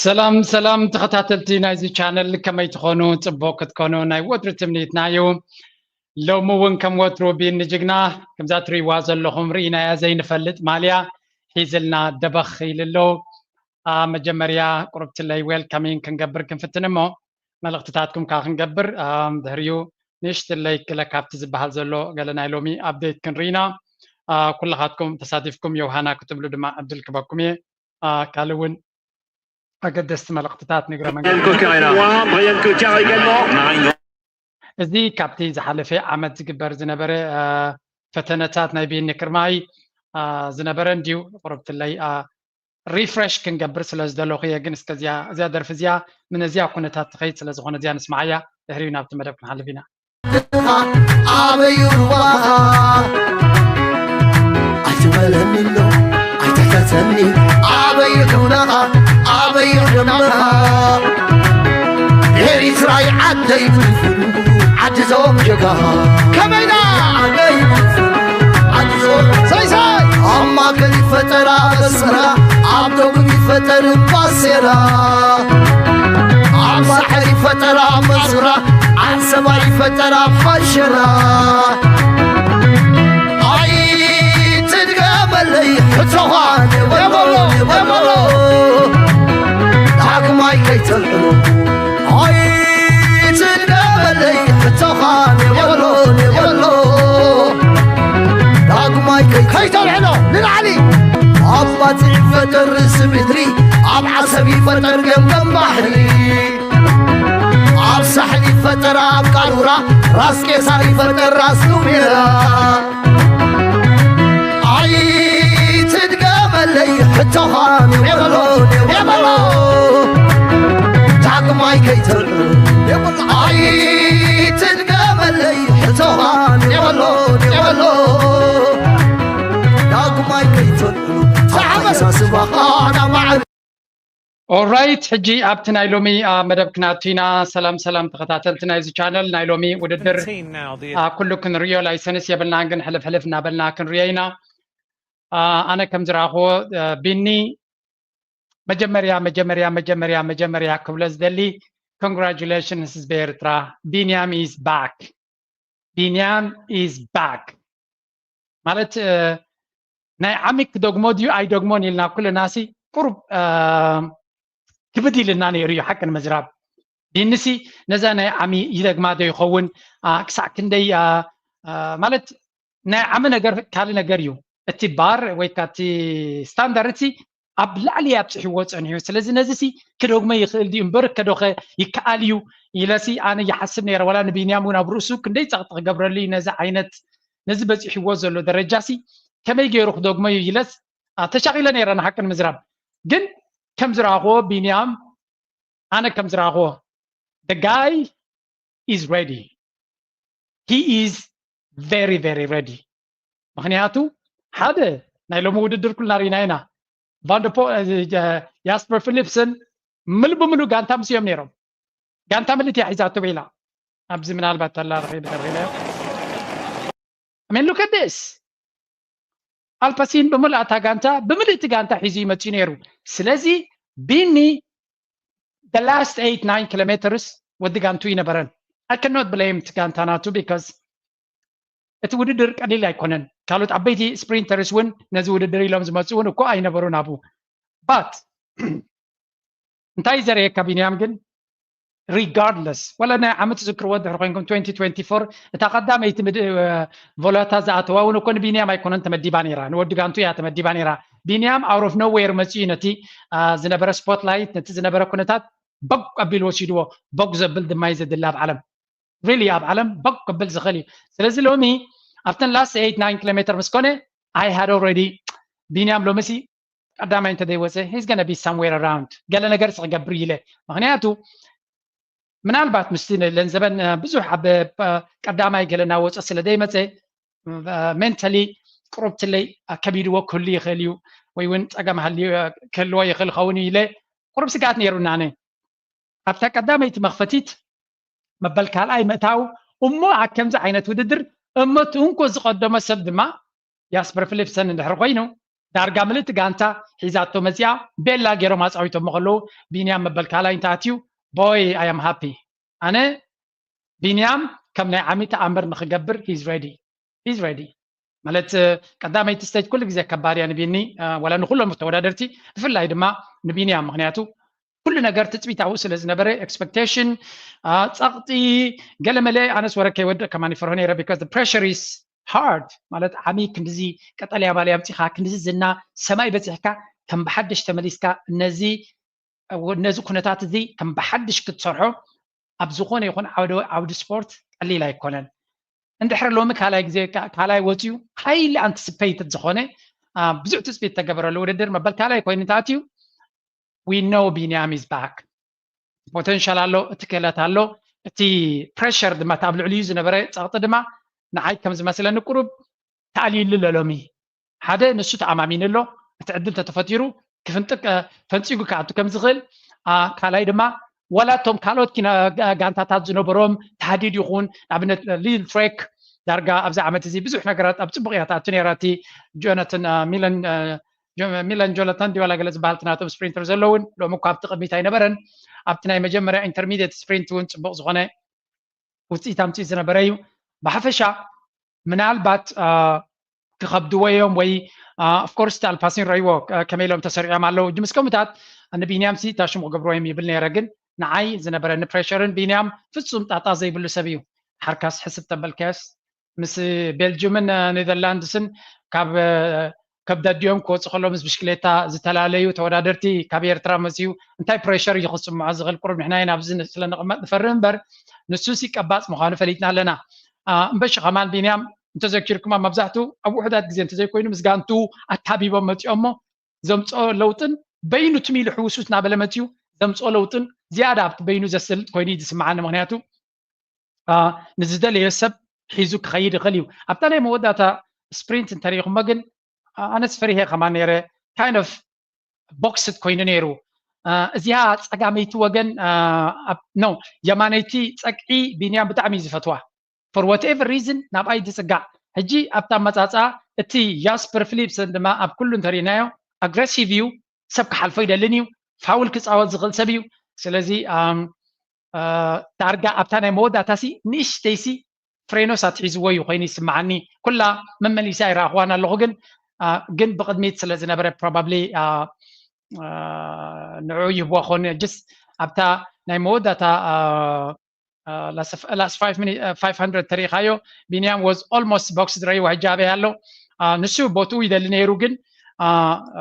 ሰላም ሰላም ተኸታተልቲ ናይዚ ቻነል፣ ከመይ ትኾኑ? ጽቡቕ ክትኮኑ ናይ ወትሩ ትምኒትና እዩ። ሎሚ እውን ከም ወትሩ ቢኒ ጅግና፣ ከምዛ ትርእይዋ ዘለኹም ርኢናያ ዘይንፈልጥ ማልያ ሒዝልና ደበኽ ኢሉ ኣሎ። ኣ፣ መጀመርያ ቁርብትለይ ዌልካሚንግ ክንገብር ክንፍትን እሞ፣ መልእኽትታትኩም ከኣ ክንገብር፣ ኣ፣ ድሕሪኡ ንእሽትለይ ገለ ካብቲ ዝበሃል ዘሎ ገለ ናይ ሎሚ ኣፕዴት ክንርኢና። ኣ፣ ኩልኻትኩም ተሳቲፍኩም ዮሃና ክትብሉ ድማ ዕድል ክበኩም እየ። ኣ፣ ካልእ እውን ኣገደስቲ መልእኽትታት ንግረ መንገዲ። Brian Coquard est là. Brian Coquard également. Marine እዚ ካብቲ ዝሓለፈ ዓመት ዝግበር ዝነበረ፣ ኣ፣ ፈተነታት ናይ ቢኒ ክርማይ፣ ኣ፣ ዝነበረ እንድዩ። ቁርብትለይ፣ ኣ፣ ሪፍሬሽ ክንገብር ስለ ዝደለኹ እየ። ግን እስከ እዚኣ፣ እዚኣ ደርፊ እዚኣ ምን እዚኣ ኩነታት ትኸይድ ስለ ዝኾነ እዚኣ ንስማዓያ፣ ድሕሪኡ ናብቲ መደብ ክንሓልፍ ኢና። ኣበዩ ሩባኻ ኣይትበለኒ ኣሎ ኣይትሕተተኒ ኣበዩ ዱናኻ ኣበዩ ደመኻ ኤሪትራይ ዓደይ ፍልፍሉ ዓዲ ዞም ጀጋ ከመይና ዓደይ ፍልፍሉ ዓዲ ዞም ሳይሳይ ኣብ ማእከል ይፈጠራ መስመራ ኣብ ደቡብ ይፈጠር ባሴራ ኣብ ሳሕል ይፈጠራ መስመራ ዓንሰባ ይፈጠራ ሓሸራ ኣይትድገመለይ ሕቶኻ ነበሎ ነበሎ ዳግማይ ከይተልዕሎ ኣይትድገመለይ ሕቶኻ ነበሎ ነበሎ ዳግማይ ከይተልዕሎ ንላዕሊ ኣብ ባጽዕ ይፈጠር ርእሲ ምድሪ ኣብ ዓሰብ ይፈጠር ገምገም ባሕሪ ኣብ ሳሕል ይፈጠር ኣብ ቃሩራ ራስ ቄሳር ይፈጠር ራስ ኑሜራ ኣይትድገመለይ ሕቶኻ ኔበሎ ኔበሎ ዳግማይ ከይተልዑ ኣይትድገመለይ ሕቶኻ ኔበሎ ኔበሎ ዳግማይ ከይተልዑ ኣተሓሳስባኻ ናማዕር ኦራይት፣ ሕጂ ኣብቲ ናይ ሎሚ፣ ኣ፣ መደብ ክናቱ ኢና። ሰላም ሰላም ተኸታተልቲ ናይዚ ቻነል፣ ናይ ሎሚ ውድድር፣ ኣ፣ ኩሉ ክንሪኦ ላይሰንስ የብልናን፣ ግን ሕልፍ ሕልፍ እናበልና ክንሪኦ ኢና። ኣ፣ ኣነ ከም ዝረኣኽዎ፣ ኣ፣ ቢኒ መጀመርያ መጀመርያ መጀመርያ መጀመርያ ክብሎ ዝደሊ፣ ኮንግራጁሌሽንስ ህዝቢ ኤርትራ፣ ቢንያም is back። ቢንያም is back ማለት፣ እ፣ ናይ ዓሚ ክደግሞ ድዩ ኣይደግሞን ኢልና ኩልና ሲ ቁሩብ፣ እ፣ ክብድ ኢልና ነይሩ እዩ ሓቂ ንምዝራብ። ቢንሲ ነዛ ናይ ዓሚ ይደግማ ዶ ይኸውን? ኣ፣ ክሳዕ ክንደይ፣ ኣ፣ ኣ፣ ማለት ናይ ዓሚ ነገር ካልእ ነገር እዩ። እቲ ባር ወይ ከዓ እቲ ስታንዳርድ ሲ ኣብ ላዕሊ ኣብፅሕዎ ፀኒሑ። ስለዚ ነዚ ሲ ክደግሞ ይኽእል ድዩ እምበር ከዶኸ ይከኣል እዩ ኢለ ሲ ኣነ ይሓስብ ነይረ። ዋላ ንቢንያም እውን ኣብ ርእሱ ክንደይ ፀቕጢ ክገብረሉ እዩ ነዚ ዓይነት፣ ነዚ በፂሕዎ ዘሎ ደረጃ ሲ ከመይ ገይሩ ክደግሞ እዩ ኢለስ፣ ኣ፣ ተሻቒለ ነይረ ንሓቂ ንምዝራብ። ግን ከም ዝረኣኽዎ ቢንያም፣ ኣነ ከም ዝረኣኽዎ the guy is ready. He is very, very ready. ምኽንያቱ ሓደ ናይ ሎሚ ውድድር ኩልና ርኢና ኢና። ቫንደፖ፣ እ፣ ጀ-፣ ያስፐር ፊሊፕሰን ምሉእ ብምሉእ ጋንታ ምስ እዮም ነይሮም። ጋንታ ምልእቲ እያ ሒዛቶ ኢላ። ኣብዚ ምናልባት ኣላ ረኺብ ተረኺበዮ። I mean, look at this. ኣልፓሲን ብምልኣታ ጋንታ፣ ብምልእቲ ጋንታ ሒዙ ይመጽእ ነይሩ። ስለዚ ቢኒ the last eight nine ኪሎ ሜትርስ ወዲ ጋንቱ ይነበረን። I cannot blame እቲ ጋንታ ናቱ because እቲ ውድድር ቀሊል ኣይኮነን። ካልኦት ዓበይቲ ስፕሪንተርስ እውን ነዚ ውድድር ኢሎም ዝመፁ እውን እኮ ኣይነበሩን ኣብኡ። But እንታይ ዘርእየካ ቢንያም ግን ሪጋርድለስ ወላ ናይ ዓመት ዝክርዎ ድሕሪ ኮይንኩም twenty twenty-four እታ ቀዳመይቲ ምድ-፣ እ፣ ቮላታ ዝኣተዋ እውን እኮ ንቢንያም ኣይኮነን ተመዲባ ነይራ፣ ንወዲ ጋንቱ እያ ተመዲባ ነይራ። ቢንያም out of nowhere መፂኡ ነቲ፣ አ፣ ዝነበረ ስፖትላይት፣ ነቲ ዝነበረ ኩነታት በግ ኣቢሉ ወሲድዎ። በግ ዘብል ድማ እዩ ዘድሊ ኣብ ዓለም። ሪሊ ኣብ ዓለም በግ ክብል ዝኽእል እዩ። ስለዚ ሎሚ ኣብተን ላስት eight nine ኪሎ ሜትር ምስ ኮነ I had already ቢንያም ሎምሲ ቀዳማይ እንተዘይወፀ he's gonna be somewhere around ገለ ነገር ሲ ክገብር ኢለ። ምኽንያቱ ምናልባት ምስቲ ለንዘበን፣ እ፣ ብዙሕ ኣብ፣ እ፣ ቀዳማይ ገለ እናወፀ ስለ ዘይመፀ፣ እ፣ ሜንታሊ ቅሩብትለይ ከቢድዎ ክህሉ ይኽእል እዩ ወይ እውን ፀገም ሃልዩ፣ እ፣ ክህልዎ ይኽእል ኸውን እዩ ኢለ ቅሩብ ስግኣት ነይሩና። ኣነ ኣብታ ቀዳመይቲ መኽፈቲት መበል ካልኣይ ምእታው እሞ ኣብ ከምዚ ዓይነት ውድድር እሞ እቲ እንኮ ዝቐደሞ ሰብ ድማ ያስፐር ፊሊፕሰን እንድሕር ኮይኑ ዳርጋ ምልእቲ ጋንታ ሒዛቶ መፂኣ። ቤላ ገይሮም ኣፃዊቶም ከለዉ ቢንያም መበል ካልኣይ እንተኣትዩ፣ boy, I am happy። ኣነ ቢንያም ከም ናይ ዓሚ ተኣምር ንክገብር he's ready, he's ready። ማለት ቀዳመይቲ stage ኩሉ ግዜ ከባድ እያ ንቢኒ፣ ዋላ ንኩሎም ተወዳደርቲ፣ ብፍላይ ድማ ንቢንያም። ምክንያቱ ኩሉ ነገር ትፅቢት ኣብኡ ስለ ዝነበረ፣ expectation፣ ፀቕጢ፣ ገለመለ። ኣነስ ወረ ከይወድቕ ከማን ይፈርሆ ነይረ፣ because pressure is hard። ማለት ዓሚ ክንድዚ ቀጠልያ ማልያ ኣምፂኻ፣ ክንድዚ ዝና ሰማይ በፂሕካ፣ ከም ብሓድሽ ተመሊስካ ነዚ ነዚ ኩነታት እዚ ከም ብሓድሽ ክትሰርሖ ኣብ ዝኾነ ይኹን ዓውዲ ስፖርት ቀሊል ኣይኮነን። እንድሕር ሎሚ ካልኣይ ግዜ ካልኣይ ወፅዩ highly anticipated ዝኾነ ብዙሕ ትፅቢት ተገበረሉ ውድድር መበል ካልኣይ ኮይኑ እንተኣትዩ፣ we know ቢንያም is back። ፖተንሻል ኣሎ፣ እቲ ክእለት ኣሎ፣ እቲ ፕሬሸር ድማ ኣብ ልዕሊኡ ዝነበረ ፀቕጢ ድማ ንዓይ ከም ዝመስለኒ ቁሩብ ተኣልዩሉ ኣሎ ሎሚ። ሓደ ንሱ ተኣማሚኑ ኣሎ፣ እቲ ዕድል ተተፈጢሩ ክፍንጥቅ ፈንፂጉ ክኣቱ ከም ዝኽእል። ካልኣይ ድማ ዋላ እቶም ካልኦት ጋንታታት ዝነበሮም ታህዲድ ይኹን፣ ንኣብነት ሊል ትሬክ ዳርጋ ኣብዚ ዓመት እዚ ብዙሕ ነገራት ኣብ ፅቡቅ እያ ትኣቱ ነይራ። እቲ ጆናተን ሚለን ሚለን ጆናተን ዲዋላ ገለ ዝበሃል ናቶም ስፕሪንተር ዘለውን ሎም እኳ ኣብቲ ቅድሚት ኣይነበረን። ኣብቲ ናይ መጀመርያ ኢንተርሚዲየት ስፕሪንት እውን ፅቡቅ ዝኾነ ውፅኢት ኣምፅኡ ዝነበረ እዩ። ብሓፈሻ ምናልባት ክኸብድዎ እዮም ወይ ኦፍኮርስ እቲ ኣልፓሲን ረይዎ ከመይ ኢሎም ተሰሪዖም ኣለዉ። እጂ ምስ ከምኡታት ንቢንያም ሲ እታ ሽሙ ክገብርዎ እዮም ይብል ነይረ፣ ግን ንዓይ ዝነበረኒ ፕሬሸርን ቢንያም ፍፁም ጣጣ ዘይብሉ ሰብ እዩ። ሓርካስ ሕስብ ተበልካዮስ ምስ ቤልጅምን ኔዘርላንድስን ካብ ከብደዲኦም ክወፁ ከሎ ምስ ብሽክሌታ ዝተፈላለዩ ተወዳደርቲ ካብ ኤርትራ መፅኡ እንታይ ፕሬሸር እዩ ክስምዖ ዝኽእል? ቁሩብ ንሕና ኢና ኣብዚ ስለ ንቕመጥ ንፈርህ እምበር ንሱ ሲ ቀባፅ ምዃኑ ፈሊጥና ኣለና። እምበሺ ከማን ቢንያም እንተዘኪርኩማ መብዛሕቱ ኣብ ውሑዳት ግዜ እንተዘይኮይኑ ምስ ጋንቱ ኣታቢቦም መፂኦም እሞ ዘምፅኦ ለውጥን በይኑ ትም ኢሉ ሕውሱት እናበለ መፅኡ ዘምፅኦ ለውጥን ዝያዳ ኣብቲ በይኑ ዘስልጥ ኮይኑ እዩ ዝስምዓኒ። ምክንያቱ ንዝደለዮ ሰብ ሒዙ ክኸይድ ይኽእል እዩ። ኣብታ ናይ መወዳእታ ስፕሪንት እንተሪኢኹሞ ግን ኣነስ ፈሪሄ ከማን ነይረ። kind of boxed ኮይኑ ነይሩ። እዚኣ ፀጋመይቲ ወገን ኖ የማነይቲ ፀግዒ ቢንያም ብጣዕሚ እዩ ዝፈትዋ። For whatever reason ናብኣይ ዝፅጋዕ። ሕጂ ኣብታ ኣመፃፅኣ እቲ ያስፐር ፊሊፕሰን ድማ ኣብ ኩሉ እንተሪእናዮ ኣግሬሲቭ እዩ፣ ሰብ ክሓልፎ ይደልን እዩ፣ ፋውል ክፃወት ዝኽእል ሰብ እዩ። ስለዚ ዳርጋ ኣብታ ናይ መወዳእታ ሲ ንእሽተይ ሲ ፍሬኖስ ኣትሒዝዎ እዩ ኮይኑ ይስምዓኒ። ኩላ መመሊሰ ኣይረኣኽዋን ኣለኹ፣ ግን ግን ብቕድሚት ስለ ዝነበረ ፕሮባብሊ ንዑ ይህቦ ኾን ጅስ ኣብታ ናይ መወዳእታ last five hundred ተሪኢኻዮ ቢንያም was almost boxed ረይዎ ሕጂ ኣበይ ኣሎ። ንሱ ቦትኡ ይደሊ ነይሩ፣ ግን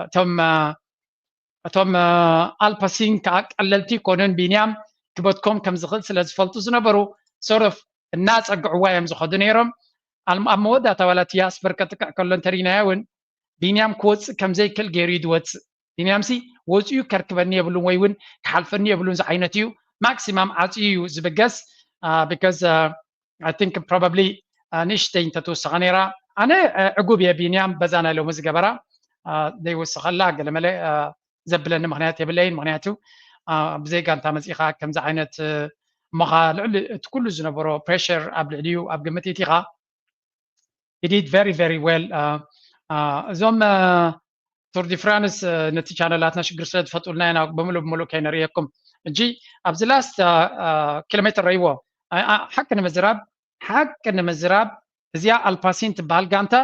እቶም እቶም ኣልፓሲን ከዓ ቀለልቲ ኮኑን ቢንያም ክበትኮም ከም ዝኽእል ስለ ዝፈልጡ ዝነበሩ sort of እናፀግዕዋ እዮም ዝኸዱ ነይሮም። ኣብ መወዳእታ ዋላ እቲ ያስፐር ከጥቅዕ ከሎ እንተሪናዮ እውን ቢንያም ክወፅእ ከም ዘይክእል ገይሩ እዩ ዝወፅእ። ቢንያም ሲ ወፂኡ ከርክበኒ የብሉን ወይ እውን ክሓልፈኒ የብሉን ዝዓይነት እዩ። ማክሲማም ዓፅዩ እዩ ዝብገስ። Because I think probably ንእሽተይ እንተትውስኻ ነይራ። ኣነ ዕጉብ እየ ቢንያም በዛ ናይ ሎሚ ዝገበራ ዘይወስኸላ ገለመለ ዘብለኒ ምክንያት የብለይን። ምክንያቱ ብዘይ ጋንታ መፂኻ ከምዚ ዓይነት እሞኻ ልዕሊ እቲ ኩሉ ዝነበሮ ፕሬሽር ኣብ ልዕሊኡ ኣብ ግምት ኢኻ። He did very very well። እዞም ቱር ዲ ፍራንስ ነቲ ቻነላትና ሽግር ስለ ዝፈጥሩልና ኢና ብምሉእ ብምሉእ ከይነርእየኩም። እጂ ኣብዚ ላስት ኪሎ ሜትር ረይዎ ሓቂ ንምዝራብ ሓቂ ንምዝራብ እዚኣ ኣልፓሲን ትበሃል ጋንታ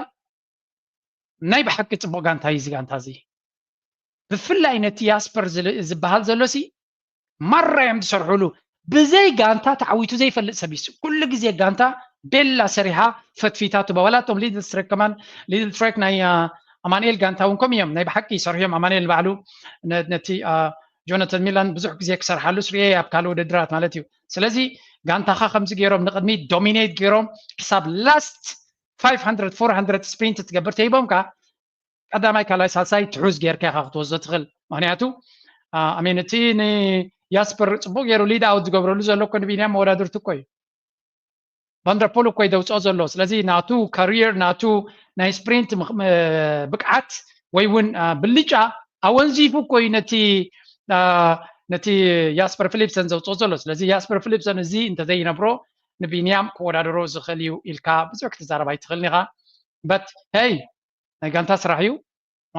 ናይ ብሓቂ ፅቡቅ ጋንታ እዩ። እዚ ጋንታ እዚ ብፍላይ ነቲ ያስፐር ዝበሃል ዘሎ ሲ ማራ እዮም ዝሰርሕሉ። ብዘይ ጋንታ ተዓዊቱ ዘይፈልጥ ሰብ እዩ። ኩሉ ግዜ ጋንታ ቤላ ሰሪሓ ፈትፊታ ትበ ዋላ እቶም ሊድል ትሬክ ከማን ሊድል ትሬክ ናይ ኣማንኤል ጋንታ እውን ከም እዮም ናይ ብሓቂ ይሰርሑ እዮም። ኣማንኤል ንባዕሉ ነቲ ጆናተን ሚላን ብዙሕ ግዜ ክሰርሓሉ ስርኤ ኣብ ካልእ ውድድራት ማለት እዩ። ስለዚ ጋንታኻ ከምዚ ገይሮም ንቅድሚት ዶሚኔት ገይሮም ክሳብ ላስት five hundred four hundred ስፕሪንት ትገብር ተሂቦምካ ቀዳማይ ካልኣይ ሳልሳይ ትሑዝ ጌርካ ኢኻ ክትወስዶ ትኽእል። ምክንያቱ ኣሜን እቲ ንያስፐር ፅቡቅ ገይሩ ሊድ ኣውት ዝገብረሉ ዘሎ እኮ ንቢንያም መወዳድርቱ እኮ እዩ። ቫንደርፖል እኮ እዩ ዘውፅኦ ዘሎ። ስለዚ ናቱ ካሪየር ናቱ ናይ ስፕሪንት ብቅዓት ወይ እውን ብልጫ ኣወንዚፉ እኮ እዩ ነቲ ነቲ ያስፐር ፊሊፕሰን ዘውፅኦ ዘሎ። ስለዚ ያስፐር ፊሊፕሰን እዚ እንተዘይነብሮ ንቢንያም ክወዳደሮ ዝኽእል እዩ ኢልካ ብዙሕ ክትዛረብ ኣይትኽእልን ኢኻ። በት ሄይ ናይ ጋንታ ስራሕ እዩ።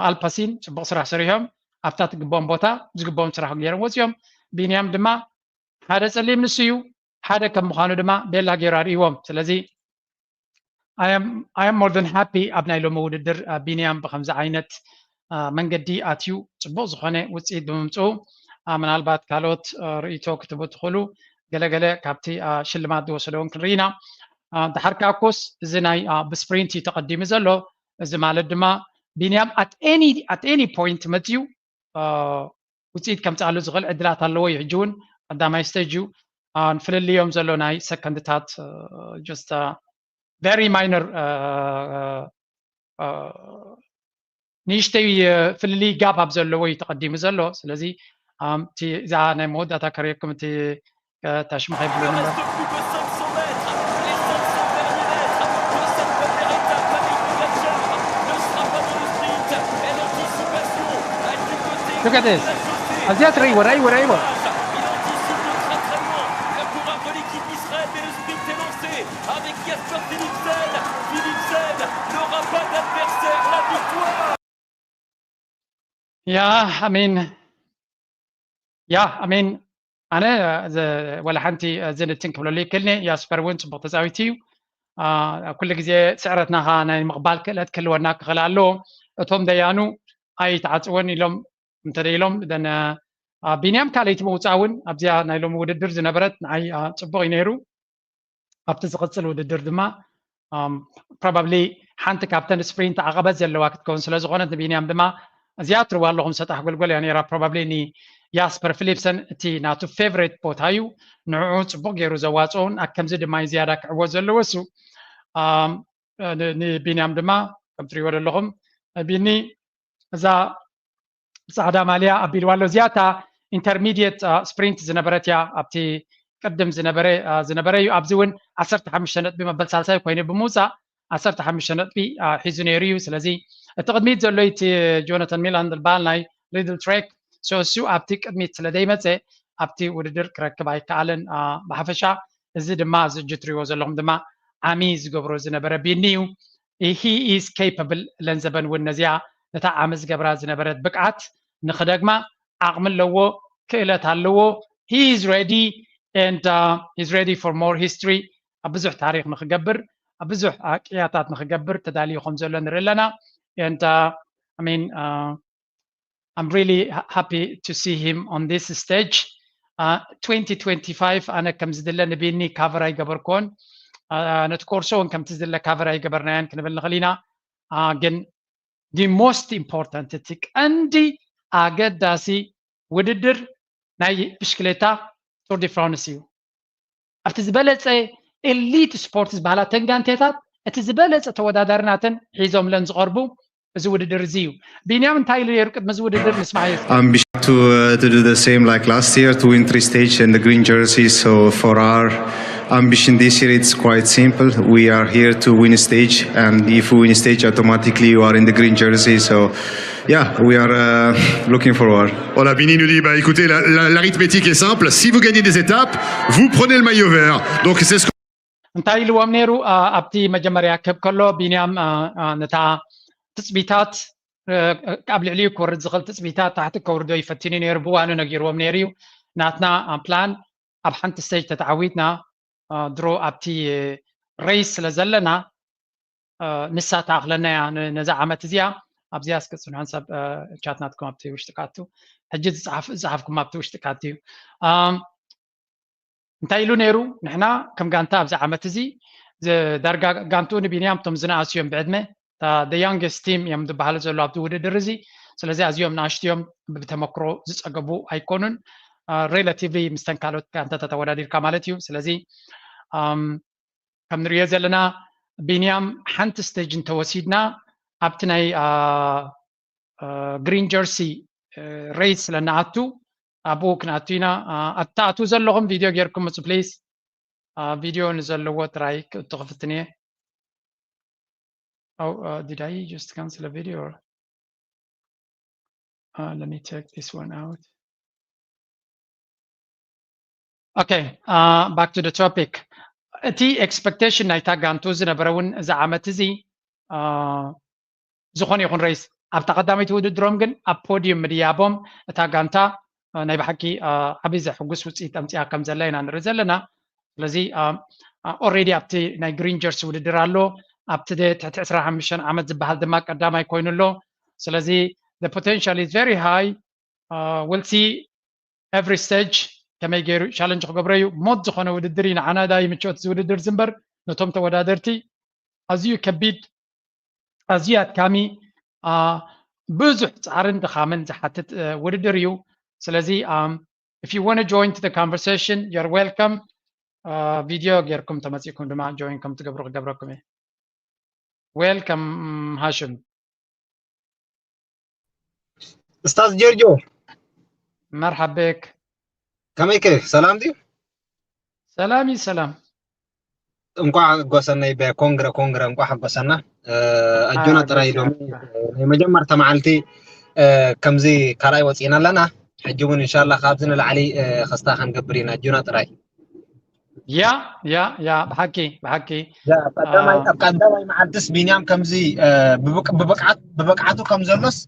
ኣልፓሲን ጽቡቕ ስራሕ ሰሪሖም ኣብታ ትግብኦም ቦታ ዝግብኦም ስራሕ ገይሮም ወፂኦም። ቢንያም ድማ ሓደ ጸሊም ንሱ እዩ፣ ሓደ ከም ምዃኑ ድማ ቤላ ገይሩ ኣርእይዎም። ስለዚ I am more than happy ኣብ ናይ ሎሚ ውድድር ቢንያም ብከምዚ ዓይነት መንገዲ ኣትዩ ጽቡቕ ዝኾነ ውፅኢት ብምምፅኡ፣ ምናልባት ካልኦት ርእይቶ ክትህቡ ትኽእሉ፣ ገለገለ ካብቲ ሽልማት ዝወሰደውን ክንርኢ ኢና። ድሓር ከዓ ኮስ እዚ ናይ ብስፕሪንት እዩ ተቐዲሙ ዘሎ። እዚ ማለት ድማ ቢንያም at any point መፅዩ ውፅኢት ከምፅኣሉ ዝኽእል ዕድላት ኣለዎ እዩ። ሕጂ እውን ቀዳማይ ስቴጅ እዩ። ፍልልዮም ዘሎ ናይ ሰከንድታት just very minor ንእሽተይ ፍልልይ ጋብ ኣብ ዘለዎ እዩ ተቐዲሙ ዘሎ። ስለዚ እዛ ናይ መወዳእታ ከርእየኩም እቲ ታሽሙ ከይብሉ Look at this. ኣዝያ ትረይዎ፣ ረይዎ፣ ረይዎ። ያ ኣሜን። ያ ኣሜን። ኣነ ወላ ሓንቲ ዝንትን ክብለሉ ይክልኒ። ያስፐር እውን ፅቡቅ ተፃዊት እዩ። ኩሉ ግዜ ስዕረትና ከዓ ናይ ምቕባል ክእለት ክህልወና ክኽእል ኣለዎ። እቶም ደያኑ ኣይተዓፅወን ኢሎም እንተደ ኢሎም ደን ቢንያም ካልኣይቲ ምውፃእ እውን ኣብዚኣ ናይ ሎሚ ውድድር ዝነበረት ንዓይ ፅቡቅ እዩ ነይሩ። ኣብቲ ዝቕፅል ውድድር ድማ probably ሓንቲ ካብተን ስፕሪንት ዓቐበት ዘለዋ ክትከውን ስለ ዝኾነት ንቢንያም ድማ እዚኣ ትርዋ ኣለኹም ሰጣሕ ጎልጎል እያ ነይራ። Probably ንያስፐር ፊሊፕሰን እቲ ናቱ ፌቨሬት ቦታ እዩ። ንዕኡ ፅቡቅ ገይሩ ዘዋፅኦን ኣብ ከምዚ ድማ እዩ ዝያዳ ክዕወት ዘለዎ እሱ። ንቢንያም ድማ ከም ትሪእዎ ዘለኹም ቢኒ እዛ ፃዕዳ ማልያ ኣቢልዋ ኣሎ። እዚኣታ ኢንተርሚዲየት ስፕሪንት ዝነበረት እያ። ኣብቲ ቅድም ዝነበረ ዝነበረ እዩ። ኣብዚ እውን ዓሰርተ ሓሙሽተ ነጥቢ መበል ሳልሳይ ኮይኑ ብምውፃእ ዓሰርተ ሓሙሽተ ነጥቢ ሒዙ ነይሩ እዩ። ስለዚ እቲ ቅድሚት ዘሎ እቲ ጆናታን ሚላን ዝበሃል ናይ ሊድል ትሬክ እሱ ኣብቲ ቅድሚት ስለ ዘይመፀ ኣብቲ ውድድር ክረክብ ኣይከኣለን። ብሓፈሻ እዚ ድማ እዚ ሕጂ ትሪእዎ ዘለኹም ድማ ዓሚ ዝገብሮ ዝነበረ ቢኒ እዩ። He is capable። ለንዘበን እውን ነዚኣ ነታ ዓሚ ዝገብራ ዝነበረት ብቅዓት ንክደግማ ዓቕሚ ኣለዎ፣ ክእለት ኣለዎ። He is ready and he's ready for more history። ኣብ ብዙሕ ታሪክ ንክገብር ኣብ ብዙሕ ቅያታት ንክገብር ተዳልዩ ከም ዘሎ ንርኢ ኣለና። And I mean I'm really happy to see him on this stage. Twenty twenty-five ኣነ ከም ዝድለ ንቢኒ ካቨር ኣይገበርኩዎን፣ ነቲ ኮርሶ እውን ከምቲ ዝድለ ካቨር ኣይገበርናዮን ክንብል ንኽእል ኢና። ግን the most important እቲ ቀንዲ ኣገዳሲ ውድድር ናይ ብሽክሌታ ቱር ዲ ፍራንስ እዩ። ኣብቲ ዝበለፀ ኤሊት ስፖርት ዝበሃላ ተን ጋንቴታት እቲ ዝበለፀ ተወዳዳሪ ናተን ሒዞምለን ዝቐርቡ እዚ ውድድር እዚ እዩ። ቢንያም እንታይ ኢሉ ነይሩ ቅድሚ እዚ ውድድር ንስማዕ እስኪ። Ambition to, uh, to do the same like last year, to win three stage and the green jersey. So for our ambition this year, it's quite simple. We are here to win a stage, and if we win a stage, automatically you are in the green jersey. So yeah, we are uh, looking forward. Voilà, Bini nous dit, bah, écoutez, la- la- l'arithmétique est simple. Si vous gagnez des étapes, vous prenez le maillot vert. Donc c'est ce que እንታይ ኢልዎም ነይሩ ኣብቲ መጀመርያ ክህብ ከሎ ቢንያም ነታ ትፅቢታት ኣብ ልዕሊኡ ክወርድ ዝኽእል ትፅቢታት ታሕቲ ከውርዶ ይፈትኒ ነይሩ። ብዋኑ ነጊርዎም ነይሩ እዩ። ናትና ፕላን ኣብ ሓንቲ ስቴጅ ተተዓዊትና ድሮ ኣብቲ ሬስ ስለ ዘለና ንሳ ተኣኽለና እያ ነዛ ዓመት እዚኣ። ኣብዚኣ እስከ ፅንሑ ሓንሳብ ቻት ናትኩም ኣብቲ ውሽጢ ካቱ ሕጂ ዝፀሓፍኩም ኣብቲ ውሽጢ ካቱ እዩ። እንታይ ኢሉ ነይሩ? ንሕና ከም ጋንታ ኣብዚ ዓመት እዚ ዳርጋ ጋንትኡ ንቢንያም እቶም ዝነኣሱ እዮም ብዕድመ። The youngest team እዮም ዝበሃሉ ዘሎ ኣብዚ ውድድር እዚ። ስለዚ ኣዝዮም ንኣሽቱ እዮም፣ ብተመክሮ ዝፀገቡ ኣይኮኑን። ሬላቲቭሊ ምስተን ካልኦት ጋንታታት ኣወዳዲርካ ማለት እዩ። ስለዚ ከም ንሪኦ ዘለና ቢንያም ሓንቲ ስቴጅ እንተወሲድና ኣብቲ ናይ ግሪን ጀርሲ ሬስ ስለንኣቱ ኣብኡ ክንኣቱ ኢና። ኣትኣትዉ ዘለኹም ቪድዮ ጌርኩም ምፁ ፕሊዝ። ቪድዮ ንዘለዎ ጥራይ ክፍትን እየ። Oh, uh, did I just cancel a video? Or, uh, let me check this one out. Okay, uh, back to the topic. እቲ ኤክስፐክቴሽን ናይታ ጋንቱ ዝነበረ እውን እዚ ዓመት እዚ ዝኾነ ይኹን ሬስ ኣብታ ቀዳመይቲ ውድድሮም ግን ኣብ ፖዲዩም ምድያቦም እታ ጋንታ ናይ ብሓቂ ዓብዪ ዘሕጉስ ውፅኢት ኣምፅኣ ከም ዘላ ኢና ንርኢ ዘለና። ስለዚ ኦልሬዲ ኣብቲ ናይ ግሪን ጀርሲ ውድድር ኣሎ፣ ኣብቲ ትሕቲ ዕስራን ሓሙሽተን ዓመት ዝበሃል ድማ ቀዳማይ ኮይኑ ኣሎ። ስለዚ potential is very high። We'll see every stage ከመይ ገይሩ ቻለንጅ ክገብሮ እዩ። ሞት ዝኾነ ውድድር እዩ ንዓና ዳይ ምቾት ዝውድድር ዝንበር ነቶም ተወዳደርቲ ኣዝዩ ከቢድ ኣዝዩ ኣድካሚ ብዙሕ ፃዕርን ድኻምን ዝሓትት ውድድር እዩ። ስለዚ if you want to join to the conversation, you're welcome። ቪድዮ ጌርኩም ተመፂእኩም ድማ ጆይን ከም ትገብሩ ክገብረኩም እየ። Welcome ሃሽም። እስታዝ ጀርጆ መርሓቤክ። ከመይከ ሰላም ድዩ? ሰላም እዩ ሰላም። እንኳዕ ሓጎሰና ይበ ኮንግረ ኮንግረ እንኳዕ ሓጎሰና። ኣጆና ጥራይ ሎም ናይ መጀመርታ መዓልቲ ከምዚ ካልኣይ ወፂእና ኣለና። ሕጂ እውን እንሻላ ካብዚ ንላዕሊ ክስታ ክንገብር ኢና። ኣጆና ጥራይ። ያ ያ ያ ብሓቂ ብሓቂ ኣብ ቀዳማይ መዓልትስ ቢንያም ከምዚ ብብቕዓቱ ከም ዘሎስ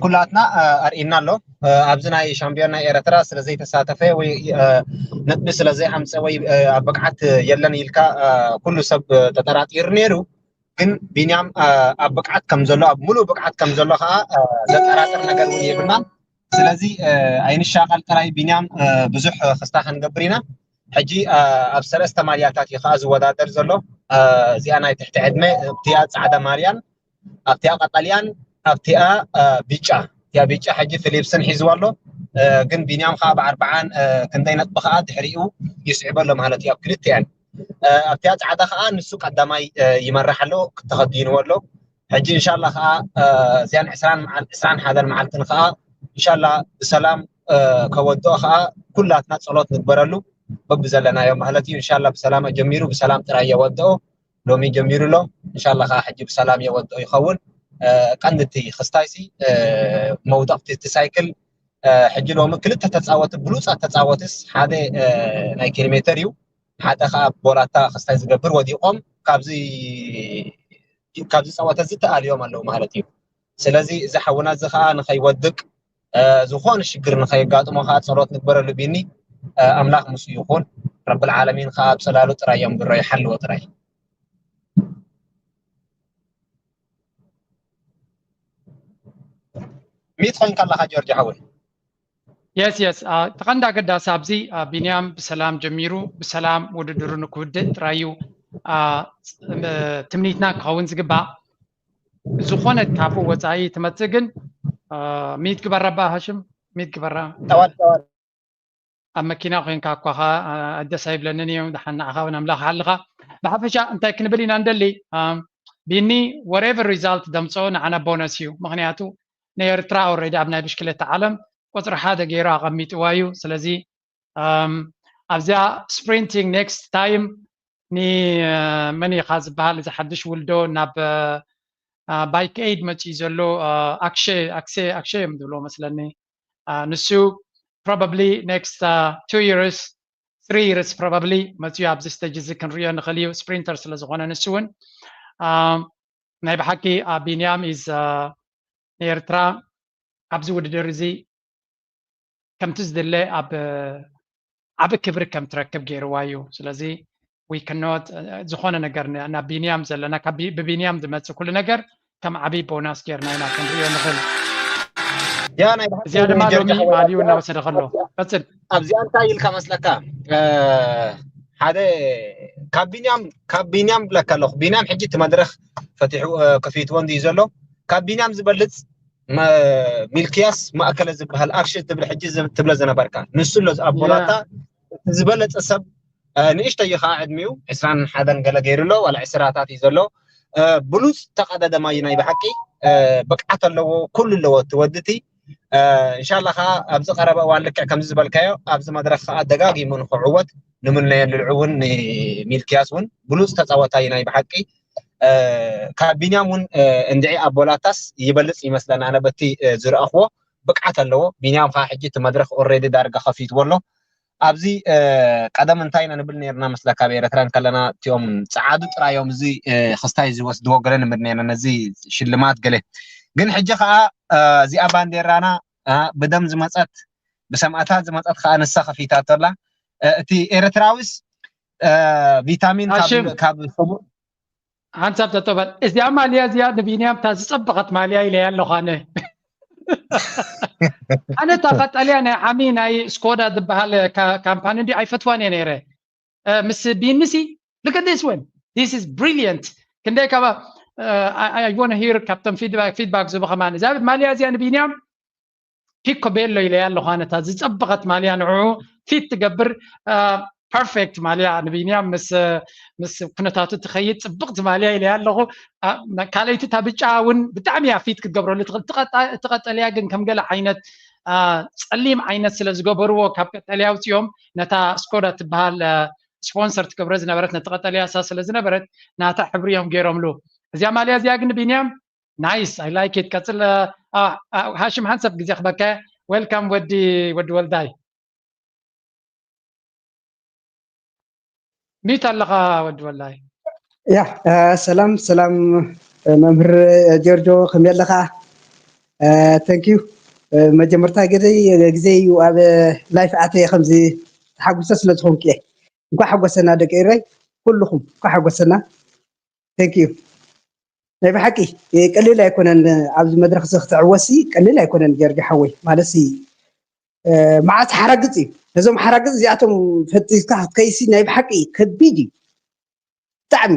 ኩላትና ኣርእና ኣሎ። ኣብዚ ናይ ሻምፒዮን ናይ ኤረትራ ስለ ዘይተሳተፈ ወይ ነጥቢ ስለ ዘይኣምፀ ወይ ኣብ ብቕዓት የለን ኢልካ ኩሉ ሰብ ተጠራጢሩ ነይሩ። ግን ቢንያም ኣብ ብቕዓት ከም ዘሎ ኣብ ሙሉእ ብቕዓት ከም ዘሎ ከዓ ዘጠራጥር ነገር እውን የብልናን። ስለዚ ኣይንሻቐል ጥራይ ቢንያም ብዙሕ ክስታ ክንገብር ኢና። ሕጂ ኣብ ሰለስተ ማልያታት እዩ ከዓ ዝወዳደር ዘሎ። እዚኣ ናይ ትሕቲ ዕድመ ኣብቲኣ ፃዕዳ ማልያን ኣብቲኣ ቀጠልያን ኣብቲኣ ቢጫ እቲኣ ቢጫ ሕጂ ፊሊፕስን ሒዝዋ ኣሎ። ግን ቢንያም ከዓ ብኣርብዓን ክንደይ ነጥቢ ከዓ ድሕሪኡ ይስዕቦ ኣሎ ማለት እዩ ኣብ ክልቲኣን። ኣብቲኣ ፃዕዳ ከዓ ንሱ ቀዳማይ ይመርሕ ኣሎ ተኸዲንዎ ኣሎ። ሕጂ እንሻላ ከዓ እዚኣን ዕስራን ሓደን መዓልትን ከዓ እንሻላ ብሰላም ከወድኦ ከዓ ኩላትና ፀሎት ንግበረሉ በብዘለናዮ ማለት እዩ። እንሻላ ብሰላም ጀሚሩ ብሰላም ጥራይ የወድኦ። ሎሚ ጀሚሩ ኣሎ። እንሻላ ከዓ ሕጂ ብሰላም የወድኦ ይኸውን። ቀንድቲ ክስታይሲ መውደቕቲ እቲ ሳይክል ሕጂ ሎሚ ክልተ ተፃወቲ ብሉፃት ተፃወትስ ሓደ ናይ ኪሎ ሜትር እዩ፣ ሓደ ከዓ ቦላታ ክስታይ ዝገብር ወዲቖም ካብዚ ካብዚ ፀወታ እዚ ተኣልዮም ኣለዉ ማለት እዩ። ስለዚ እዚ ሓውና እዚ ከዓ ንኸይወድቅ ዝኾነ ሽግር ንኸየጋጥሞ ከዓ ፀሎት ንግበረሉ ቢኒ። ኣምላኽ ምስ ይኹን ረብል ዓለሚን ከዓ ኣብ ፀላሉ ጥራይ እዮም ብሮ ይሓልዎ ጥራይ። ሚት ኮይንካ ኣለኻ ጆርጅ ሓወይ። የስ የስ ተቐንዳ ገዳሲ ኣብዚ ቢንያም ብሰላም ጀሚሩ ብሰላም ውድድሩ ንክውድእ ጥራዩ ትምኒትና ክኸውን ዝግባእ። ዝኾነ ካብኡ ወፃኢ ትመፅእ ግን ሚት ግበራ ባ ሃሽም ሚት ግበራ። ኣብ መኪና ኮይንካ እኳ ደስ ኣይብለንን እዮም። ደሓን ንዓኻ እውን ኣምላኽ ይሓልኻ። ብሓፈሻ እንታይ ክንብል ኢና ንደሊ ቢኒ whatever result ደምፅኦ ንዓና ቦነስ እዩ። ምክንያቱ ንኤርትራ ኦልሬዲ ኣብ ናይ ብሽክሌታ ዓለም ቁፅሪ ሓደ ገይሩ ኣቐሚጥዋ እዩ። ስለዚ ኣብዚኣ sprinting next time ንመን ኢኻ ዝበሃል እዚ ሓድሽ ውልዶ ናብ ባይክ ኤድ መፅኡ ዘሎ ኣክሸ ኣክሴ ኣክሸ እዮም ዝብልዎ መስለኒ። ንሱ probably next two years three years probably መፅኡ ኣብዚ ስቴጅ እዚ ክንሪኦ ንኽእል እዩ። ስፕሪንተር ስለ ዝኾነ ንሱ እውን ናይ ብሓቂ ቢንያም is ንኤርትራ ኣብዚ ውድድር እዚ ከምቲ ዝድለ ኣብ ዓቢ ክብሪ ከም ትረክብ ገይርዋ እዩ። ስለዚ we cannot ዝኾነ ነገር ናብ ቢንያም ዘለና ብቢንያም ዝመፅእ ኩሉ ነገር ከም ዓብዪ ቦናስ ጌርና ኢና ክንሪኦ ንኽእል። እዚኣ ድማ ሎሚ ማልዩ እናወሰደ ከሎ ቀፅል። ኣብዚኣ እንታይ ኢልካ መስለካ ሓደ ካብ ቢንያም ካብ ቢንያም ብለካ ኣለኹ። ቢንያም ሕጂ እቲ መድረኽ ፈቲሑ ከፊትዎ እንድዩ ዘሎ። ካብ ቢንያም ዝበልፅ ሚልክያስ ማእከለ ዝበሃል ኣክሽን ትብል ሕጂ ትብሎ ዝነበርካ ንሱ ኣሎ ኣብ ቦላታ ዝበለፀ ሰብ ንእሽተይ ከዓ ዕድሚኡ ዕስራን ሓደን ገለ ገይሩ ኣሎ ዋላ ዕስራታት እዩ ዘሎ። ብሉፅ ተቐዳዳማይ ናይ ብሓቂ ብቅዓት ኣለዎ ኩሉ ኣለዎ እቲ ወዲ እቲ። እንሻላ ከዓ ኣብዚ ቀረበ እዋን ልክዕ ከምዚ ዝበልካዮ ኣብዚ መድረክ ከዓ ደጋጊሙ ንክዕወት ንምነየሉ እውን ንሚልክያስ እውን ብሉፅ ተፃወታይ ናይ ብሓቂ ካብ ቢንያም እውን እንድዒ ኣቦላታስ ይበልፅ ይመስለና ኣነ በቲ ዝረኣኽዎ ብቅዓት ኣለዎ። ቢንያም ከዓ ሕጂ እቲ መድረክ ኦሬዲ ዳርጋ ከፊትዎ ኣሎ። ኣብዚ ቀደም እንታይ ኢና ንብል ነርና መስለካ ኣብ ኤረትራ እንከለና እቲኦም ፀዓዱ ጥራዮም እዚ ክስታይ ዝወስድዎ ገለ ንብል ነርና ነዚ ሽልማት ገለ ግን ሕጂ ከዓ እዚኣ ባንዴራና ብደም ዝመፀት ብሰማእታት ዝመፀት ከዓ ንሳ ከፊታቶ ኣላ። እቲ ኤርትራዊስ ቪታሚን ካብ ሰሙን ሓንሳብ ተጠበል እዚኣ ማልያ እዚኣ ንቢንያም እታ ዝፀበቐት ማልያ ኢለያ ኣለኹ ኣነ ኣነ እታ ቀጠልያ ናይ ዓሚ ናይ ስኮዳ ዝበሃል ካምፓኒ እንዲ ኣይፈትዋን እየ ነይረ ምስ ቢንሲ look at this one this is brilliant ክንደይ ካብ I want to hear ካብቶም feedback ዝቡ ከማን እዛ ማልያ እዚኣ ንቢንያም ፒኮ ቤሎ ኢለያ ኣለኹ ኣነ እታ ዝፀበቐት ማልያ ንዕኡ ፊት ትገብር perfect ማልያ ንቢንያም ምስ ምስ ኩነታቱ ትኸይድ ፅብቕቲ ማልያ ኢለያ ኣለኹ ካልኣይቲ እታ ብጫ እውን ብጣዕሚ እያ ፊት ክትገብረሉ ትኽእል እቲ ቀጠልያ ግን ከም ገለ ዓይነት ፀሊም ዓይነት ስለ ዝገበርዎ ካብ ቀጠልያ ኣውፅኦም ነታ ስኮዳ ትበሃል ስፖንሰር ትገብረ ዝነበረት ነቲ ቀጠልያ እሳ ስለ ዝነበረት ናታ ሕብሪ እዮም ገይሮምሉ እዚኣ ማልያ እዚኣ ግን ቢንያም nice I like it ቀፅል ሃሽም ሓንሳብ ግዜ ክበከ welcome ወዲ ወዲ ወልዳይ ሚት ኣለኻ ወዲ ወልዳይ ያ ሰላም ሰላም መምህር ጆርጆ ከመይ ኣለኻ thank you መጀመርታ ግዜ ግዜ እዩ ኣብ live ኣተየ ከምዚ ተሓጉሰ ስለ ዝኾንኩ እየ እንኳ ሓጎሰና ደቂ ኤረይ ኩልኹም እንኳ ሓጎሰና thank you ናይ ብሓቂ ቀሊል ኣይኮነን ኣብዚ መድረክ እዚ ክትዕወሲ ቀሊል ኣይኮነን ጀርጊ ሓወይ ማለት መዓት ሓራግፅ እዩ ነዞም ሓራግፅ እዚኣቶም ፈጢስካ ክትከይሲ ናይ ብሓቂ ከቢድ እዩ ብጣዕሚ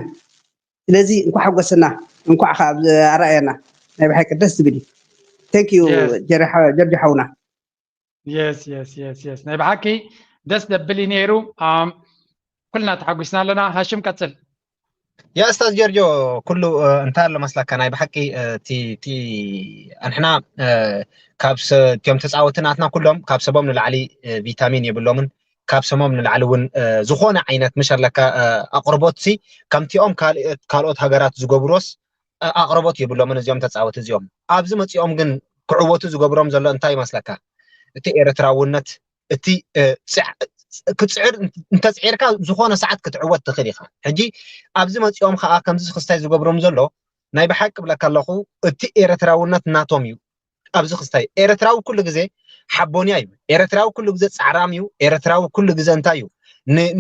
ስለዚ እንኳ ሓጎሰና እንኳዕ ካብ ኣረኣየና ናይ ብሓቂ ደስ ዝብል እዩ thank you ጀርጊ ሓውና yes yes yes yes ናይ ብሓቂ ደስ ዘብል እዩ ነይሩ ኩልና ተሓጒስና ኣለና ሃሽም ቀፅል ያ እስታዝ ጀርጆ ኩሉ እንታይ ኣሎ መስለካ ናይ ብሓቂ እቲ ኣንሕና ካብ እቲኦም ተፃወቲ ናትና ኩሎም ካብ ሰቦም ንላዕሊ ቪታሚን የብሎምን ካብ ሰሞም ንላዕሊ እውን ዝኾነ ዓይነት ምሽ ኣለካ ኣቕርቦት ሲ ከምቲኦም ካልኦት ሃገራት ዝገብሮስ ኣቕርቦት የብሎምን እዚኦም ተፃወቲ እዚኦም ኣብዚ መፂኦም ግን ክዕወቱ ዝገብሮም ዘሎ እንታይ ይመስለካ እቲ ኤርትራውነት እቲ ክትፅዕር እንተፅዒርካ ዝኾነ ሰዓት ክትዕወት ትኽእል ኢኻ ሕጂ ኣብዚ መፂኦም ከዓ ከምዚ ክስታይ ዝገብሮም ዘሎ ናይ ብሓቂ ብለካ ኣለኹ እቲ ኤርትራውነት ናቶም እዩ ኣብዚ ክስታይ ኤርትራዊ ኩሉ ግዜ ሓቦንያ እዩ ኤርትራዊ ኩሉ ግዜ ፃዕራም እዩ ኤርትራዊ ኩሉ ግዜ እንታይ እዩ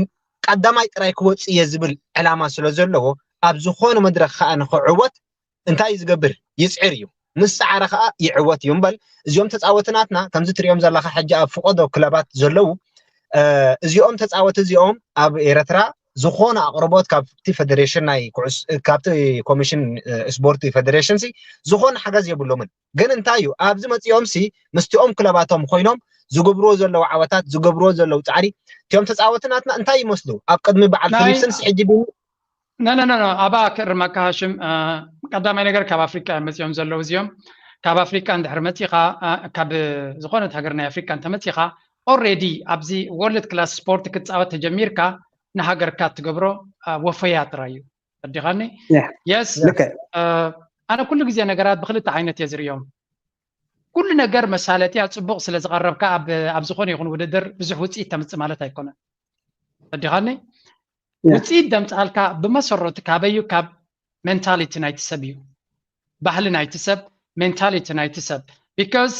ቀዳማይ ጥራይ ክወፅእ እየ ዝብል ዕላማ ስለ ዘለዎ ኣብ ዝኾነ መድረክ ከዓ ንክዕወት እንታይ ዝገብር ይፅዕር እዩ ምስ ሰዓረ ከዓ ይዕወት እዩ እምበል እዚኦም ተፃወትናትና ከምዚ ትሪኦም ዘለካ ሕጂ ኣብ ፍቆዶ ክለባት ዘለዉ እዚኦም ተፃወቲ እዚኦም ኣብ ኤርትራ ዝኾነ ኣቕርቦት ካብቲ ፌደሬሽን ናይ ኩዕስ ካብቲ ኮሚሽን ስፖርት ፌደሬሽን ሲ ዝኾነ ሓገዝ የብሎምን ግን እንታይ እዩ ኣብዚ መፂኦም ሲ ምስቲኦም ክለባቶም ኮይኖም ዝገብርዎ ዘለዉ ዓወታት ዝገብርዎ ዘለዉ ፃዕሪ እቲኦም ተፃወቲ ናትና እንታይ ይመስሉ ኣብ ቅድሚ በዓል ፊሊፕስን ሲ ሕጂ ነነነ ኣባ ክእርመካ ሃሽም ቀዳማይ ነገር ካብ ኣፍሪቃ እዮም መፂኦም ዘለዉ እዚኦም ካብ ኣፍሪቃ እንድሕር መፂኻ ካብ ዝኾነት ሃገር ናይ ኣፍሪቃ እንተመፂኻ already ኣብዚ ወርልድ ክላስ ስፖርት ክትፃወት ተጀሚርካ ንሃገርካ እትገብሮ ወፈያ ጥራይ እዩ ተረዲኻኒ yes ኣነ ኩሉ ግዜ ነገራት ብክልተ ዓይነት እየ ዝርእዮም ኩሉ ነገር መሳለጥያ ፅቡቅ ስለ ዝቐረብካ ኣብ ዝኾነ ይኹን ውድድር ብዙሕ ውፅኢት ተምፅእ ማለት ኣይኮነን ተረዲኻኒ ውፅኢት ደምፅኣልካ ብመሰረቱ ካበዩ ካብ ሜንታሊቲ ናይቲ ሰብ እዩ ባህሊ ናይቲ ሰብ ሜንታሊቲ ናይቲ ሰብ because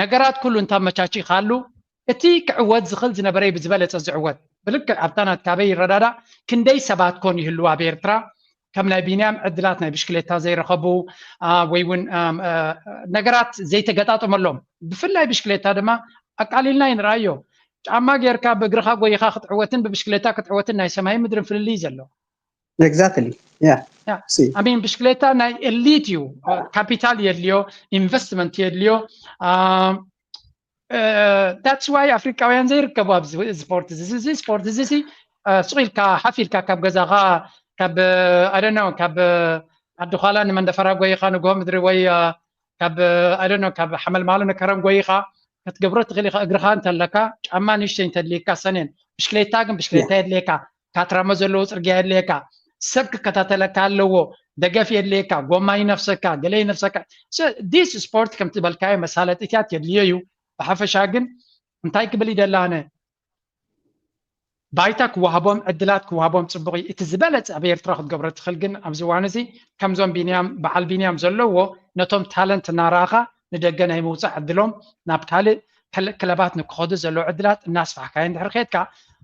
ነገራት ኩሉ እንታመቻቺእካሉ እቲ ክዕወት ዝኽእል ዝነበረ ብዝበለፀ ዝዕወት ብልክዕ ኣብታ ናትካ ኣበይ ይረዳዳእ ክንደይ ሰባት ኮን ይህልው ኣብ ኤርትራ ከም ናይ ቢንያም ዕድላት ናይ ብሽክሌታ ዘይረኸቡ ወይ እውን ነገራት ዘይተገጣጠመሎም ብፍላይ ብሽክሌታ ድማ ኣቃሊልና ይንርኣዮ ጫማ ጌርካ ብእግርኻ ጎይኻ ክትዕወትን ብብሽክሌታ ክትዕወትን ናይ ሰማይ ምድርን ፍልልይ ዘሎ exactly yeah I mean ብሽክሌታ ናይ ኤሊት እዩ ካፒታል የድልዮ ኢንቨስትመንት የድልዮ that's why ኣፍሪቃውያን ዘይርከቡ ኣብ ስፖርት እዚ ስፖርት እዚ ሱቅ ኢልካ ሓፍ ኢልካ ካብ ገዛኻ ካብ ኣደነ ካብ ዓዲ ኳላ ንመንደፈራ ጎይኻ ንግሆ ምድሪ ወይ ካብ ኣደነ ካብ ሓመልማሎ ንከረም ጎይኻ ክትገብሮ ትኽእል ኢኻ እግርኻ እንተለካ ጫማ ንሽተይ እንተድልየካ ሰኔን ብሽክሌታ ግን ብሽክሌታ የድልየካ ካትራመ ዘለዎ ፅርግያ የድልየካ ሰብ ክከታተለካ ኣለዎ ደገፍ የድልየካ ጎማ ይነፍሰካ ገለ ይነፍሰካ this ስፖርት ከምቲ በልካዮ መሳለጢታት የድልዮ እዩ ብሓፈሻ ግን እንታይ ክብል ይደላነ ባይታ ክወሃቦም ዕድላት ክወሃቦም ፅቡቅ እዩ እቲ ዝበለፀ ኣብ ኤርትራ ክትገብሮ ትኽእል ግን ኣብዚ እዋን እዚ ከምዞም ቢንያም በዓል ቢንያም ዘለዎ ነቶም ታለንት እናረኣኻ ንደገ ናይ ምውፃእ ዕድሎም ናብ ካልእ ክለባት ንክኸዱ ዘለዎ ዕድላት እናስፋሕካዮ እንድሕር ከድካ፣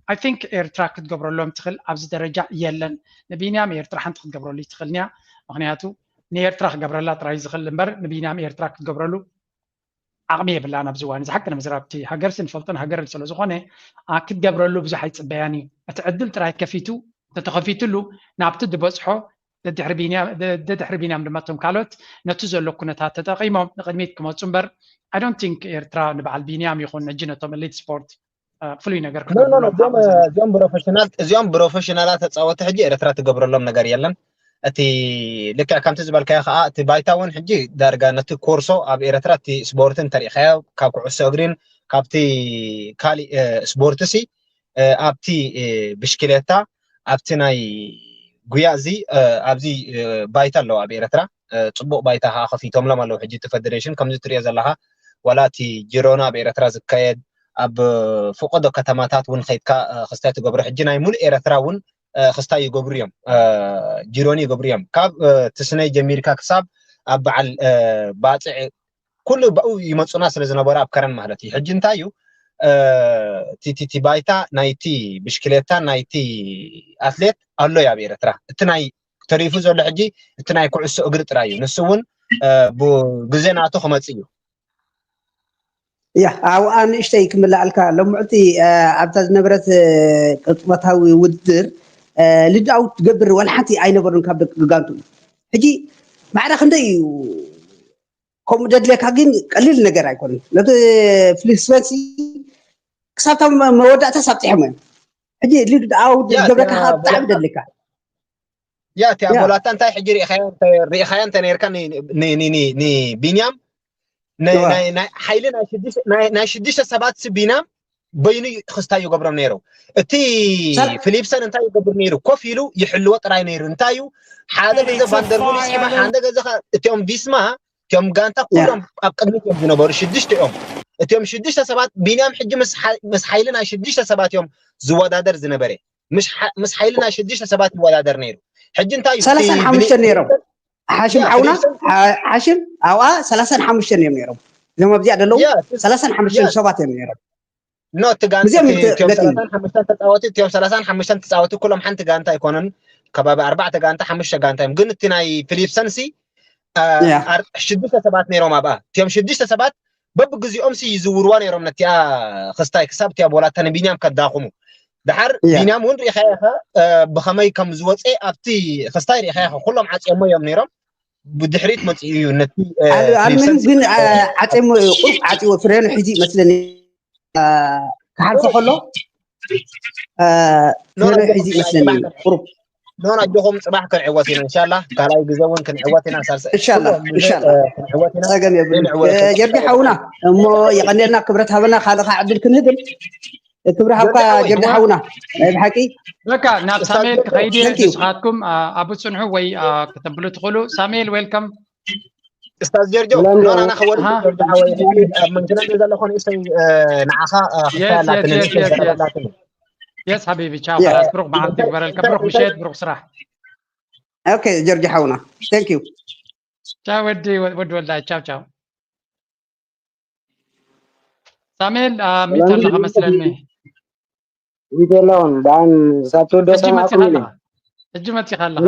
I think ኤርትራ ክትገብረሎም ትኽእል ኣብዚ ደረጃ የለን። ንቢንያም ኤርትራ ሓንቲ ክትገብረሉ ትኽእል እያ። ምክንያቱ ንኤርትራ ክገብረላ ጥራይ ዝኽእል እምበር ንቢንያም ኤርትራ ክትገብረሉ ዓቕሚ የብላን ኣብዚ እዋን እዚ። ሓቂ ንምዝራብ እቲ ሃገርሲ ንፈልጦን ሃገር ስለ ዝኾነ ክትገብረሉ ብዙሕ ኣይፅበያን እዩ። እቲ ዕድል ጥራይ ከፊቱ እንተተኸፊትሉ ናብቲ ዝበፅሖ ደድሕሪ ቢንያም ድማ እቶም ካልኦት ነቲ ዘሎ ኩነታት ተጠቒሞም ንቕድሚት ክመፁ እምበር I don't think ኤርትራ ንበዓል ቢንያም ይኹን ሕጂ ነቶም ኤሊት ስፖርት ፍሉይ ነገር ክገብሩ እዚኦም ፕሮፌሽናል እዚኦም ፕሮፌሽናላት ተፃወቲ ሕጂ ኤርትራ ትገብረሎም ነገር የለን። እቲ ልክዕ ከምቲ ዝበልካዮ ከዓ እቲ ባይታ እውን ሕጂ ዳርጋ ነቲ ኮርሶ ኣብ ኤርትራ እቲ ስፖርትን ተሪእካዮ ካብ ኩዕሶ እግሪን ካብቲ ካሊእ ስፖርት ሲ ኣብቲ ብሽክሌታ ኣብቲ ናይ ጉያ እዚ ኣብዚ ባይታ ኣለዎ ኣብ ኤርትራ ፅቡቅ ባይታ ከዓ ከፊቶምሎም ኣለዉ ሕጂ እቲ ፌደሬሽን ከምዚ ትሪኦ ዘለካ ዋላ እቲ ጅሮና ኣብ ኤርትራ ዝካየድ ኣብ ፍቆዶ ከተማታት እውን ከይድካ ክስታይ ትገብሮ ሕጂ ናይ ሙሉእ ኤርትራ እውን ክስታይ ይገብሩ እዮም ጅሮኒ ይገብሩ እዮም ካብ ትስነይ ጀሚርካ ክሳብ ኣብ በዓል ባፅዕ ኩሉ ብኡ ይመፁና ስለ ዝነበሩ ኣብ ከረን ማለት እዩ ሕጂ እንታይ እዩ እቲ ባይታ ናይቲ ብሽክሌታ ናይቲ ኣትሌት ኣሎ እዩ ኣብ ኤርትራ እቲ ናይ ተሪፉ ዘሎ ሕጂ እቲ ናይ ኩዕሶ እግሪ ጥራይ እዩ ንሱ እውን ብግዜ ናቱ ክመፅእ እዩ ያ ኣብኣ ንእሽተይ ክምልኣልካ ሎምዕቲ ኣብታ ዝነበረት ቅፅበታዊ ውድድር ልድኣው ትገብር ዋላ ሓንቲ ኣይነበሩን ካብ ደቂ ግጋንቱ ሕጂ ማዕረ ክንደይ እዩ ከምኡ ደድለካ ግን ቀሊል ነገር ኣይኮነን ነቲ ፍሊፕ ስፐንሲ ክሳብታ መወዳእታ ሳብፂሖም እዮም ሕጂ ልድኣው ዝገብረካ ብጣዕሚ ደድለካ ያ እቲ ኣቦላታ እንታይ ሕጂ ርኢኻያ እንተ ነርካ ንቢንያም ሓይሊ ናይ ሽዱሽተ ሰባት ቢንያም በይኑ ክስታይ ይገብሮም ነይሩ እቲ ፊሊፕሰን እንታይ ይገብር ነይሩ ኮፍ ኢሉ ይሕልዎ ጥራይ ነይሩ እንታይ እዩ ሓደ ግዜ ቫንደርቡል ይስማ ሓደ ግዜ እቲኦም ቪስማ እቲኦም ጋንታ ኩሎም ኣብ ቅድሚት እዮም ዝነበሩ ሽዱሽተ እዮም እቲኦም ሽዱሽተ ሰባት ቢንያም ሕጂ ምስ ሓይሊ ናይ ሽዱሽተ ሰባት እዮም ዝወዳደር ዝነበረ ምስ ሓይሊ ናይ ሽዱሽተ ሰባት ይወዳደር ነይሩ ሕጂ እንታይ እዩ ሰላሳን ሓሙሽተን ነይሮም ሓሽም ሓውና ሓሽም ኣብኣ ሰላሳን ሓሙሽተን እዮም ነይሮም እዞም ኣብዚኣ ዘለዉ ሰላሳን ሓሙሽተን ሰባት እዮም ነይሮም ኖ እቲ ጋንታ እቲኦም ሰላሳን ሓሙሽተን ተፃወቲ እቲኦም ሰላሳን ሓሙሽተን ተፃወቲ ኩሎም ሓንቲ ጋንታ ኣይኮነን ከባቢ ኣርባዕተ ጋንታ ሓሙሽተ ጋንታ እዮም ግን እቲ ናይ ፊሊፕሰን ሲ ሽዱሽተ ሰባት ነይሮም ኣብኣ እቲኦም ሽዱሽተ ሰባት በብግዚኦም ሲ ይዝውርዋ ነይሮም ነቲኣ ክስታይ ክሳብ እቲኣ ቦላታ ንቢንያም ከዳኹሙ ድሓር ቢንያም እውን ርኢኻ ኢኻ ብኸመይ ከም ዝወፀ ኣብቲ ክስታይ ርኢኻ ኢኻ ኩሎም ዓፅዮሞ እዮም ነይሮም ብድሕሪት መፅኡ እዩ ነቲ ኣልምንም ግን ዓፅዮሞ ቁሩብ ዓፅዎ ፍሬኑ ሒዙ ይመስለኒ ክሓልፎ ከሎ ፍሬኑ ሒዙ ይመስለኒ ቁሩብ ኖን ኣጆኹም ፅባሕ ክንዕወት ኢና እንሻላ ካልኣይ ግዜ እውን ክንዕወት ኢና ሳልሰ እንሻላ እንሻላ ክንዕወት ኢና ፀገም የብሉ ጀርጊ ሓውና እሞ የቀንየልና ክብረት ሃበና ካልእ ከዓ ዕድል ክንህብል ክብሪ ሃብካ ጀርጊ ሓውና ናይ ብሓቂ በቃ ናብ ሳሜል ክኸይድ እየ ንስኻትኩም ኣብ ፅንሑ ወይ ከተብሉ ትኽእሉ ሳሜል ዌልከም استاذ جرجو لو انا خولت جرجو حوالي من جنان اذا لو كان يستوي نعخا يس حبيبي تشاو خلاص بروح مع عمتك برا بروح مشيت بروح صراحه اوكي جرجو حونا ثانك يو تشاو ودي ود ولا تشاو تشاو ሳሙኤል ሚት ኣለኻ መስለኒ ሚት ኣለኹን ብኣን ሳብ ተወደ ሕጂ መፂኻ ኣለኻ ሕጂ መፂኻ ኣለኻ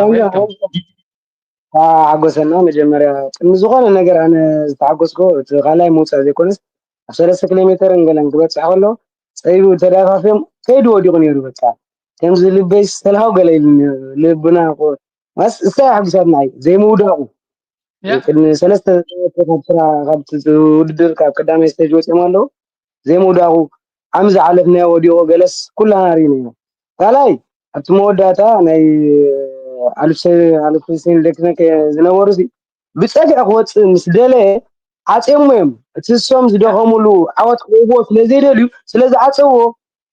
ሓጎሰና መጀመርያ ቅድሚ ዝኾነ ነገር ኣነ ዝተሓጎስኮ እቲ ካልኣይ መውፃእ ዘይኮነስ ኣብ ሰለስተ ኪሎ ሜተር እንገለን ክበፅሕ ከሎ ፀይቡ ተዳፋፍዮም ከይዱ ወዲቑ ነይሩ በቃ ከምዚ ልበይ ዝተልሃው ገለ ኢሉ ልብና ማስ እንታይ ኣሕጉሳትና እዩ ዘይምውዳቑ ቅድሚ ሰለስተ ካብቲ ውድድር ካብ ቀዳማይ ስቴጅ ወፂኦም ኣለዉ ዘይምውዳቑ ዓሚ ዝሓለፍናዮ ወዲቑ ገለስ ኩላና ርኢናዮ ካልኣይ ኣብቲ መወዳእታ ናይ ኣልፍሴን ደክነከ ዝነበሩ ብፀግዒ ክወፅእ ምስ ደለየ ዓፅዮሞ እዮም እቲ እሶም ዝደኸሙሉ ዓወት ክህብዎ ስለዘይደልዩ ስለዝዓፀዎ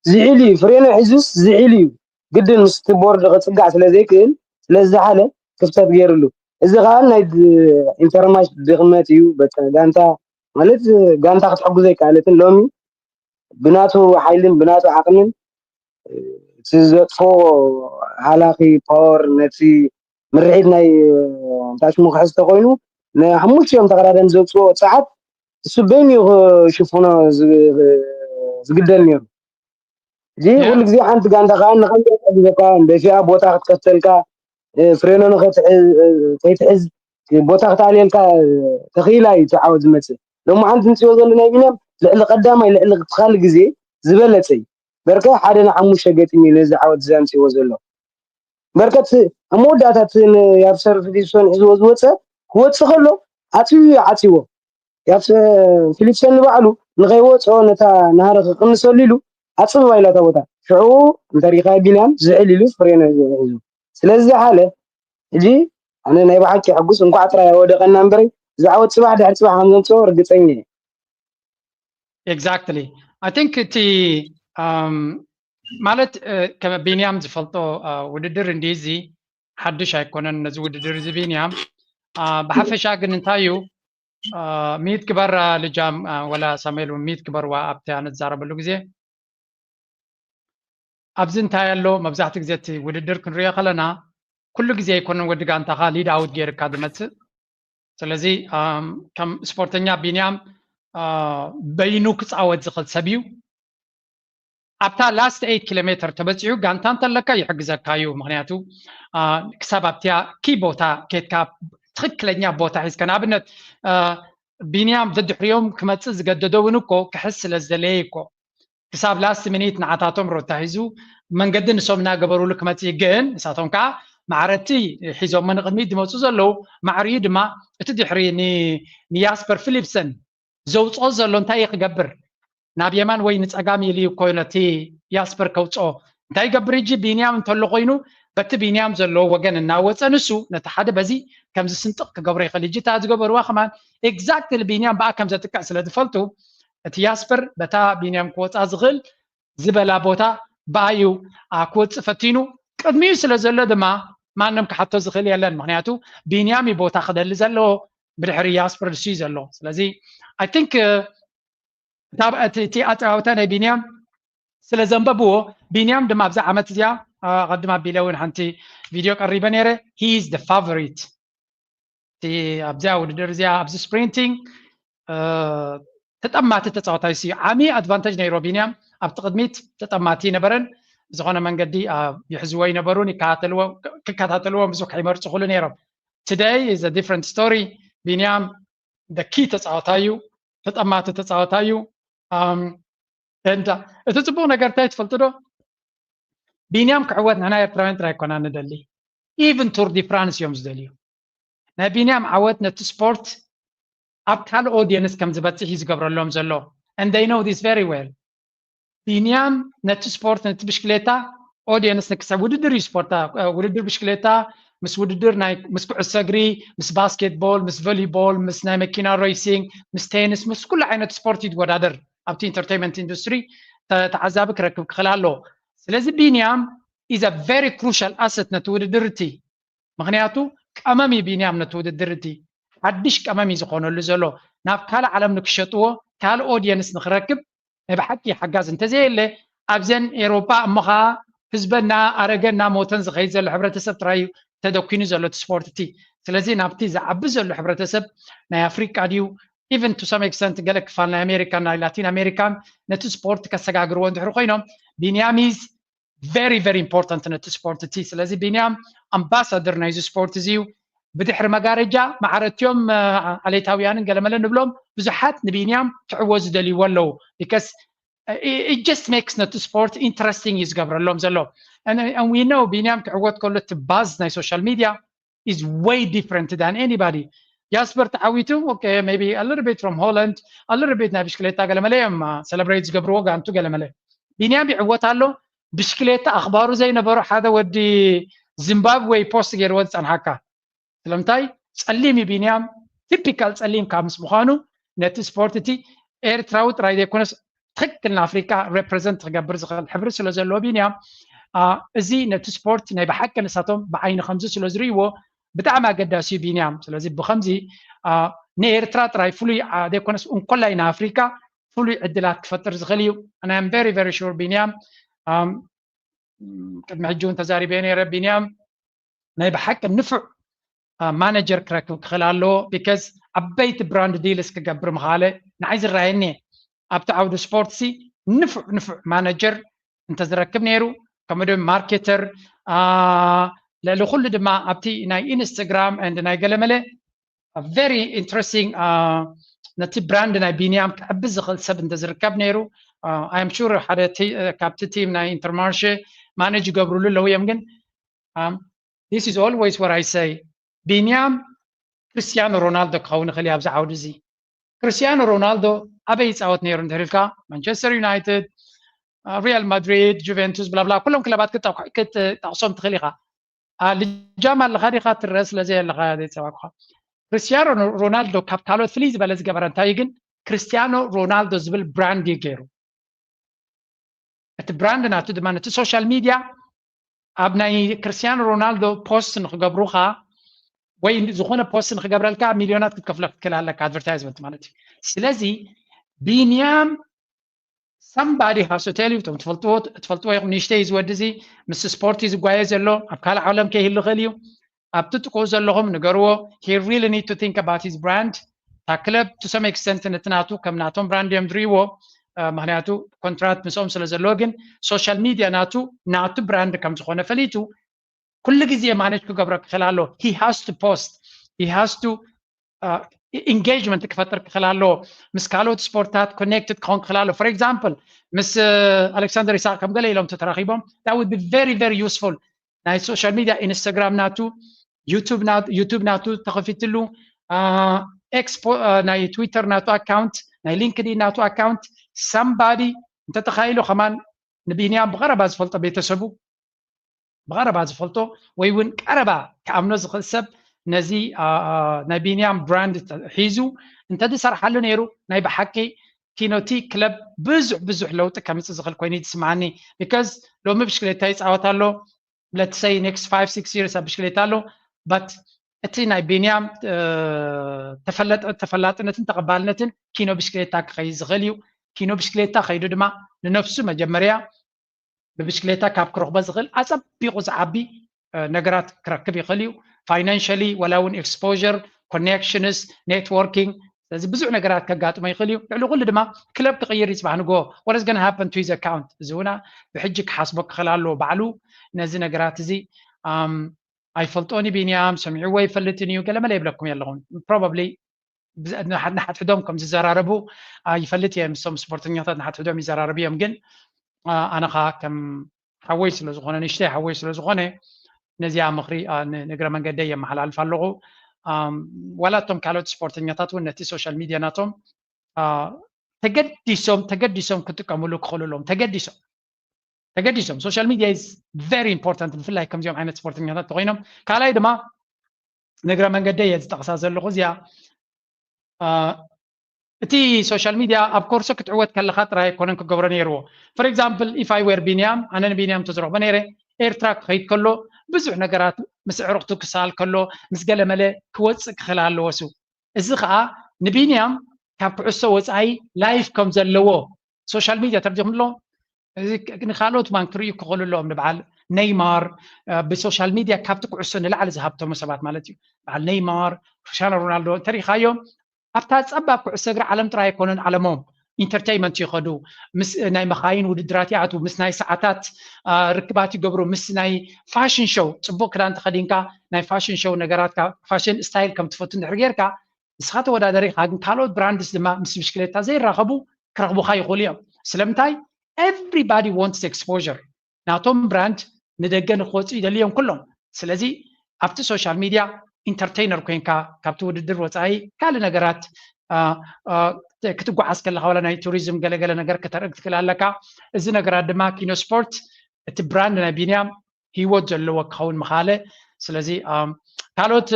ዝሒል እዩ ፍሬኖ ሒዙስ ዝሒል እዩ ግድን ምስቲ ቦርድ ክፅጋዕ ስለዘይክእል ስለዝሓለ ክፍተት ገይሩሉ እዚ ከዓ ናይ ኢንተርማሽ ድኽመት እዩ በቃ ጋንታ ማለት ጋንታ ክትሕግዞ ኣይከኣለትን ሎሚ ብናቱ ሓይልን ብናቱ ዓቕምን እቲ ዘጥፎ ሃላኺ ፓወር ነቲ ምርሒት ናይ እንታይ ሽሙ ክሕዝ ተኮይኑ ንሓሙሽቲኦም ተቐዳደምቲ ዘውፅኦ ፀዓት እሱ በይኑ እዩ ክሽፍኖ ዝግ- ዝግደድ ነይሩ። እዚ Yeah. ኩሉ ግዜ ሓንቲ ጋንታ ከዓ ንኸምዚ ተፃዊትካ እንደ ፊኣ ቦታ ክትከፍተልካ እ፣ ፍሬኖ ንኸትሕዝ እ፣ ከይትሕዝ እ፣ ቦታ ክትኣልየልካ እ፣ ተኽኢላ እዩ እቲ ዓወት ዝመፅእ። ሎሚ ሓንቲ ንፅዮ ዘሎ ናይ ቢንያም ልዕሊ ቀዳማይ ልዕሊ እቲ ካልእ ግዜ ዝበለፀ እዩ። በርከ ሓደ ንሓሙሽተ ገጢሙ እዩ ነዚ ዓወት እዚ ኣምፅዎ ዘሎ። በርከት ኣብ መወዳእታ እቲ ን- ያብሰር ፊሊፕሶን ሒዝዎ ዝወፀ ክወፅእ ከሎ ዓፅዩ እዩ ዓፅዎ። ያብሰ ፊሊፕሰን ንባዕሉ ንኸይወፅኦ ነታ ናህሪ ክቕንሰሉ ኢሉ ኣፅብባ ኢላ እታ ቦታ። ሽዑ እንተሪእኻ ቢንያም ዝዕል ኢሉ ፍሬን ሒዙ። ስለዚ ዝሓለ ሕጂ ኣነ ናይ ብሓቂ ሕጉስ እንኳዕ ጥራይ ኣወደቐና እምበረይ እዚ ዓወት ፅባሕ ድሕሪ ፅባሕ ከም ዘምፅኦ ርግፀኛ እየ። Exactly. I think እቲ um, ማለት እ፣ ከም ቢንያም ዝፈልጦ እ፣ ውድድር እንዲ እዚ ሓድሽ ኣይኮነን ነዚ ውድድር እዚ ቢንያም። እ፣ ብሓፈሻ ግን እንታይ እዩ እ፣ ሚት ግበር እ፣ ልጃም እ፣ ወላ ሳሙኤል እውን ሚት ግበርዋ ኣብቲ ኣነ ዝዛረበሉ ግዜ ኣብዚ እንታይ ኣሎ መብዛሕትኡ ግዜ እቲ ውድድር ክንሪኦ ከለና ኩሉ ግዜ ኣይኮነን ወዲ ጋንታኻ ሊድ ኣውት ገይርካ ዝመፅእ። ስለዚ ኣም፣ ከም ስፖርተኛ ቢንያም አ፣ በይኑ ክፃወት ዝኽእል ሰብ እዩ። ኣብታ ላስት ኤይት ኪሎ ሜትር ተበፂሑ ጋንታ እንተለካ ይሕግዘካ እዩ። ምክንያቱ አ፣ ክሳብ ኣብቲያ ኪ ቦታ ኬድካ ትኽክለኛ ቦታ ሒዝካ ንኣብነት አ፣ ቢንያም ደድሕሪኦም ክመፅእ ዝገደዶ እውን እኮ ክሕዝ ስለ ዝደለየ እኮ ክሳብ ላስት ሚኒት ንዓታቶም ሮታ ሒዙ መንገዲ ንሶም እናገበሩሉ ክመፅእ ግን ንሳቶም ከዓ ማዕረቲ ሒዞሞ ንቕድሚት ዝመፁ ዘለዉ ማዕሪኡ ድማ እቲ ድሕሪ ን- ንያስፐር ፊሊፕሰን ዘውፅኦ ዘሎ እንታይ እዩ ክገብር ናብ የማን ወይ ንፀጋም ኢሉ እዩ እኮ ነቲ ያስፐር ከውፅኦ እንታይ ይገብር እጂ ቢንያም እንተሎ ኮይኑ በቲ ቢንያም ዘለዎ ወገን እናወፀ ንሱ ነቲ ሓደ በዚ ከምዚ ስንጥቕ ክገብሮ ይኽእል እጂ እታ ዝገበርዋ ከማን ኤግዛክትሊ ቢንያም ብኣ ከም ዘጥቅዕ ስለ ዝፈልጡ እቲ ያስፐር በታ ቢንያም ክወፃ ዝኽእል ዝበላ ቦታ ብኣዩ ክወፅእ ፈቲኑ ቅድሚኡ ስለ ዘሎ ድማ ማንም ክሓቶ ዝኽእል የለን ምክንያቱ ቢንያም እዩ ቦታ ክደሊ ዘለዎ ብድሕሪ ያስፐር ንሱ እዩ ዘሎ ስለዚ I think እቲ ኣፀዋውታ ናይ ቢንያም ስለ ዘንበብዎ ቢንያም ድማ ኣብዛ ዓመት እዚኣ ኣቐድም ኣቢለ እውን ሓንቲ ቪድዮ ቀሪበ ነይረ he is the favorite እቲ ኣብዚኣ ውድድር እዚኣ ኣብዚ ስፕሪንቲንግ ተጠማቲ ተፃዋታይ ሲ ዓሚ ኣድቫንቴጅ ነይሮ ቢንያም ኣብቲ ቅድሚት ተጠማቲ ነበረን ብዝኾነ መንገዲ ይሕዝዎ ይነበሩን ክከታተልዎ ብዙሕ ከይመርፁ ክሉ ነይሮም today is a different story ቢንያም the key ተፃዋታይ እዩ ተጠማቲ ተፃዋታይ እዩ እንዳ እቲ ፅቡቅ ነገር እንታይ ትፈልጡ ዶ ቢንያም ክዕወት ንሕና ኤርትራውያን ጥራይ ኮና ንደሊ even Tour de France እዮም ዝደልዩ ናይ ቢንያም ዓወት ነቲ ስፖርት ኣብ ካልእ ኦዲየንስ ከም ዝበፅሕ እዩ ዝገብረሎም ዘሎ and they know this very well ቢንያም ነቲ ስፖርት ነቲ ብሽክሌታ ኦዲየንስ ንክሰብ ውድድር እዩ ስፖርት ውድድር ብሽክሌታ ምስ ውድድር ናይ ምስ ኩዕሶ እግሪ ምስ ባስኬትቦል ምስ ቮሊቦል ምስ ናይ መኪና ሬሲንግ ምስ ቴኒስ ምስ ኩሉ ዓይነት ስፖርት እዩ ዝወዳደር ኣብቲ ኢንተርቴንመንት ኢንዱስትሪ ተዓዛቢ ክረክብ ክኽእል ኣለዎ ስለዚ ቢንያም is a very crucial asset ነቲ ውድድር እቲ ምክንያቱ ቀመም እዩ ቢንያም ነቲ ውድድር እቲ ሓድሽ ቀመም እዩ ዝኾነሉ ዘሎ ናብ ካልእ ዓለም ንክሸጥዎ ካልእ ኦዲየንስ ንክረክብ ናይ ብሓቂ ሓጋዝ እንተዘየለ ኣብዘን ኤሮጳ እሞ ከዓ ህዝበን እናኣረገ እናሞተን ዝኸይድ ዘሎ ሕብረተሰብ ጥራይ እዩ ተደኪኑ ዘሎ እቲ ስፖርት እቲ ስለዚ ናብቲ ዝዓቢ ዘሎ ሕብረተሰብ ናይ ኣፍሪቃ ድዩ even to some extent ገለ ክፋል ናይ ኣሜሪካን ናይ ላቲን ኣሜሪካን ነቲ ስፖርት ከሰጋግርዎ እንድሕር ኮይኖም ቢንያም is very very important ነቲ ስፖርት እቲ ስለዚ ቢንያም ኣምባሳደር ናይዚ ስፖርት እዚ እዩ ብድሕሪ መጋረጃ ማዕረትዮም ኣለይታውያንን ገለመለ ንብሎም ብዙሓት ንቢንያም ክዕወ ዝደልይዎ ኣለዉ because it just makes ነቲ ስፖርት interesting እዩ ዝገብረሎም ዘሎ and we know ቢንያም ክዕወት ከሎ እቲ ባዝ ናይ social media is way different than anybody ያስፐር ተዓዊቱ okay maybe a little bit from Holland a little bit ናይ ብሽክሌታ ገለመለ እዮም celebrate ዝገብርዎ ጋንቱ ገለመለ ቢንያም ይዕወት ኣሎ ብሽክሌታ ኣኽባሩ ዘይነበሮ ሓደ ወዲ ዚምባብወ ፖስት ገይርዎ ዝፀንሓካ ስለምንታይ ፀሊም እዩ ቢንያም ቲፒካል ፀሊም ካብ ምስ ምዃኑ ነቲ ስፖርት እቲ ኤርትራዊ ጥራይ ዘይኮነስ ትክክል ንኣፍሪካ ሬፕሬዘንት ክገብር ዝኽእል ሕብሪ ስለ ዘለዎ ቢንያም እዚ ነቲ ስፖርት ናይ ብሓቂ ንሳቶም ብዓይኒ ከምዚ ስለ ዝርእይዎ ብጣዕሚ ኣገዳሲ እዩ ቢንያም ስለዚ ብከምዚ ንኤርትራ ጥራይ ፍሉይ ዘይኮነስ እንኮላይ ንኣፍሪካ ፍሉይ ዕድላት ክፈጥር ዝኽእል እዩ and I'm very very sure ቢንያም ቅድሚ ሕጂ እውን ተዛሪበ ነይረ ቢንያም ናይ ብሓቂ ንፉዕ ማነጀር ክረክብ ክኽእል ኣለዎ። ቢካዝ ዓበይቲ ብራንድ ዲልስ ክገብር ምኻለ ንዓይ ዝረኣየኒ ኣብቲ ዓውዲ ስፖርት ሲ ንፉዕ ንፉዕ ማነጀር እንተዝረክብ ነይሩ፣ ከምኡ ድማ ማርኬተር፣ ልዕሊ ኩሉ ድማ ኣብቲ ናይ ኢንስታግራም ንድ ናይ ገለመለ ቨሪ ኢንትረስቲንግ፣ ነቲ ብራንድ ናይ ቢንያም ክዕብስ ዝኽእል ሰብ እንተዝርከብ ነይሩ። ኣም ሹር ሓደ ካብቲ ቲም ናይ ኢንተርማርሸ ማነጅ ይገብሩሉ ኣለዉ እዮም። ግን this is always what I say፣ ቢንያም ክርስቲያኖ ሮናልዶ ክኸውን ይኽእል እዩ ኣብዚ ዓውዲ እዚ። ክርስቲያኖ ሮናልዶ ኣበይ ይፃወት ነይሩ እንተልካ፣ ማንቸስተር ዩናይትድ፣ ሪያል ማድሪድ፣ ጁቬንቱስ፣ ብላብላ ኩሎም ክለባት ክትጠቕሶም ትኽእል ኢኻ። ልጃም ኣለኻ ዲኻ ትረአ ስለ ዘየለኻ ዘይፀዋኩኻ። ክርስቲያኖ ሮናልዶ ካብ ካልኦት ፍልይ ዝበለ ዝገበረ እንታይ ግን፣ ክርስቲያኖ ሮናልዶ ዝብል ብራንድ እዩ ገይሩ። እቲ ብራንድ ናቱ ድማ ነቲ ሶሻል ሚድያ ኣብ ናይ ክርስቲያኖ ሮናልዶ ፖስት ንክገብሩኻ ወይ ዝኾነ ፖስት ንክገብረልካ ሚልዮናት ክትከፍሎ ክትክእል ኣለካ፣ ኣድቨርታይዝመንት ማለት እዩ። ስለዚ ቢንያም ሳምባዲ ሃሶቴል እዩ። እቶም ትፈልጥዎ ትፈልጥዎ ኢኹም። ንእሽተይ እዩ ዝወዲ እዚ ምስ ስፖርት እዩ ዝጓየ ዘሎ። ኣብ ካልእ ዓለም ከይህሉ ይኽእል እዩ። ኣብቲ ጥቅኡ ዘለኹም ንገርዎ። He really need to think about his brand። እታ ክለብ to some extent ነቲ ናቱ ከም ናቶም ብራንድ እዮም ዝርእይዎ። ምክንያቱ ኮንትራት ምስኦም ስለ ዘለዎ። ግን ሶሻል ሚድያ ናቱ ናቱ ብራንድ ከም ዝኾነ ፈሊጡ ኩሉ ግዜ ማነጅ ክገብሮ ክኽእል ኣሎ። He has to post, he has to engagement ክፈጥር ክኽእል ኣለዎ። ምስ ካልኦት ስፖርታት ኮኔክትድ ክኸውን ክኽእል ኣለዎ። For example ምስ ኣሌክሳንደር ይስሐቅ ከም ገለ ኢሎም ተተራኺቦም that would be very very useful። ናይ ሶሻል ሚድያ ኢንስታግራም ናቱ፣ ዩቱብ ናቱ ተኸፊትሉ፣ ኤክስ ናይ ትዊተር ናቱ ኣካውንት፣ ናይ ሊንክድኢን ናቱ ኣካውንት ሳምባዲ እንተተኻኢሉ ከማን ንቢንያም ብቐረባ ዝፈልጦ ቤተሰቡ ብቐረባ ዝፈልጦ ወይ እውን ቀረባ ክኣምኖ ዝኽእል ሰብ ነዚ ናይ ቢንያም ብራንድ ሒዙ እንተዝሰርሓሉ ነይሩ ናይ ብሓቂ ኪኖቲ ክለብ ብዙሕ ብዙሕ ለውጢ ከምፅእ ዝኽእል ኮይኑ እዩ ዝስምዓኒ። ቢካዝ ሎሚ ብሽክሌታ ይፃወት ኣሎ፣ let's say next five six years ኣብ ብሽክሌታ ኣሎ። But እቲ ናይ ቢንያም ተፈላጥነትን ተቐባልነትን ኪኖ ብሽክሌታ ክኸይድ ዝኽእል እዩ። ኪኖ ብሽክሌታ ከይዱ ድማ ንነፍሱ መጀመርያ ብብሽክሌታ ካብ ክረኽቦ ዝኽእል ኣፀቢቑ ዝዓቢ ነገራት ክረክብ ይኽእል እዩ። ፋይናንሽሊ ዋላ እውን ኤክስፖር፣ ኮኔክሽንስ፣ ኔትወርኪንግ፣ ስለዚ ብዙሕ ነገራት ከጋጥሞ ይኽእል እዩ። ልዕሊ ኩሉ ድማ ክለብ ክቕይር ይፅባሕ ንጎ what is gonna happen to his account እዚ ውና ብሕጂ ክሓስቦ ክኽእል ኣለዎ ባዕሉ። ነዚ ነገራት እዚ ኣይፈልጦን እዩ ቢንያም፣ ሰሚዕዎ ኣይፈልጥን እዩ፣ ገለመለ ይብለኩም የለኹም። ፕሮባብሊ ንሓድሕዶም ከም ዝዘራረቡ ይፈልጥ እየ። ምስቶም ስፖርተኛታት ንሓድሕዶም ይዘራረቡ እዮም። ግን ኣነ ኸዓ ከም ሓወይ ስለ ዝኾነ፣ ንእሽተይ ሓወይ ስለ ዝኾነ ነዚኣ ምኽሪ ንእግረ መንገደይ የመሓላልፍ ኣለኹ። ዋላ እቶም ካልኦት ስፖርተኛታት እውን ነቲ ሶሻል ሚድያ ናቶም ተገዲሶም ተገዲሶም ክጥቀምሉ ክኽእሉ ኣለዎም። ተገዲሶም ተገዲሶም social media is very important፣ ብፍላይ ከምዚኦም ዓይነት ስፖርተኛታት ተኮይኖም። ካልኣይ ድማ ንእግረ መንገደይ እየ ዝጠቕሳ ዘለኹ እዚኣ። እቲ ሶሻል ሚድያ ኣብ ኮርሶ ክትዕወት ከለኻ ጥራይ ኣይኮነን ክገብሮ ነይርዎ። For example if I were ቢንያም፣ ኣነ ንቢንያም ተዝረኽቦ ነይረ፣ ኤርትራ ክኸይድ ከሎ ብዙሕ ነገራት ምስ ኣዕሩኽቱ ክሰኣል ከሎ ምስ ገለመለ ክወፅእ ክኽእል ኣለዎ። ሱ እዚ ከዓ ንቢንያም ካብ ኩዕሶ ወፃኢ ላይፍ ከም ዘለዎ ሶሻል ሚድያ ተረዲኹምሎ። እዚ ንካልኦት ማን ክርእዩ ክኽእሉ ኣለዎም። ንበዓል ኔይማር ብሶሻል ሚድያ ካብቲ ኩዕሶ ንላዕሊ ዝሃብተሙ ሰባት ማለት እዩ። በዓል ኔይማር፣ ክርስቲያኖ ሮናልዶ እንተሪኢኻዮም ኣብታ ፀባብ ኩዕሶ እግሪ ዓለም ጥራይ ኣይኮነን ዓለሞም። ኢንተርቴይመንት ይኸዱ፣ ምስ ናይ መኻይን ውድድራት ይኣትዉ፣ ምስ ናይ ሰዓታት ርክባት ይገብሩ፣ ምስ ናይ ፋሽን ሾው፣ ፅቡቅ ክዳን ተኸዲንካ ናይ ፋሽን ሾው ነገራትካ ፋሽን ስታይል ከም ትፈቱ እንድሕር ጌርካ ንስኻ ተወዳደሪ ኢኻ። ግን ካልኦት ብራንድስ ድማ ምስ ብሽክሌታ ዘይራኸቡ ክረኽቡኻ ይኽእሉ እዮም። ስለምንታይ? Everybody wants exposure። ናቶም ብራንድ ንደገ ንክወፁ ይደልዮም ኩሎም። ስለዚ ኣብቲ ሶሻል ሚድያ ኢንተርቴይነር ኮይንካ ካብቲ ውድድር ወፃኢ ካልእ ነገራት ክትጓዓዝ ከለካ ዋላ ናይ ቱሪዝም ገለገለ ነገር ከተርኢ ክትክእል ኣለካ። እዚ ነገራት ድማ ኪኖ ስፖርት እቲ ብራንድ ናይ ቢንያም ሂወት ዘለዎ ክኸውን ምኻለ። ስለዚ ካልኦት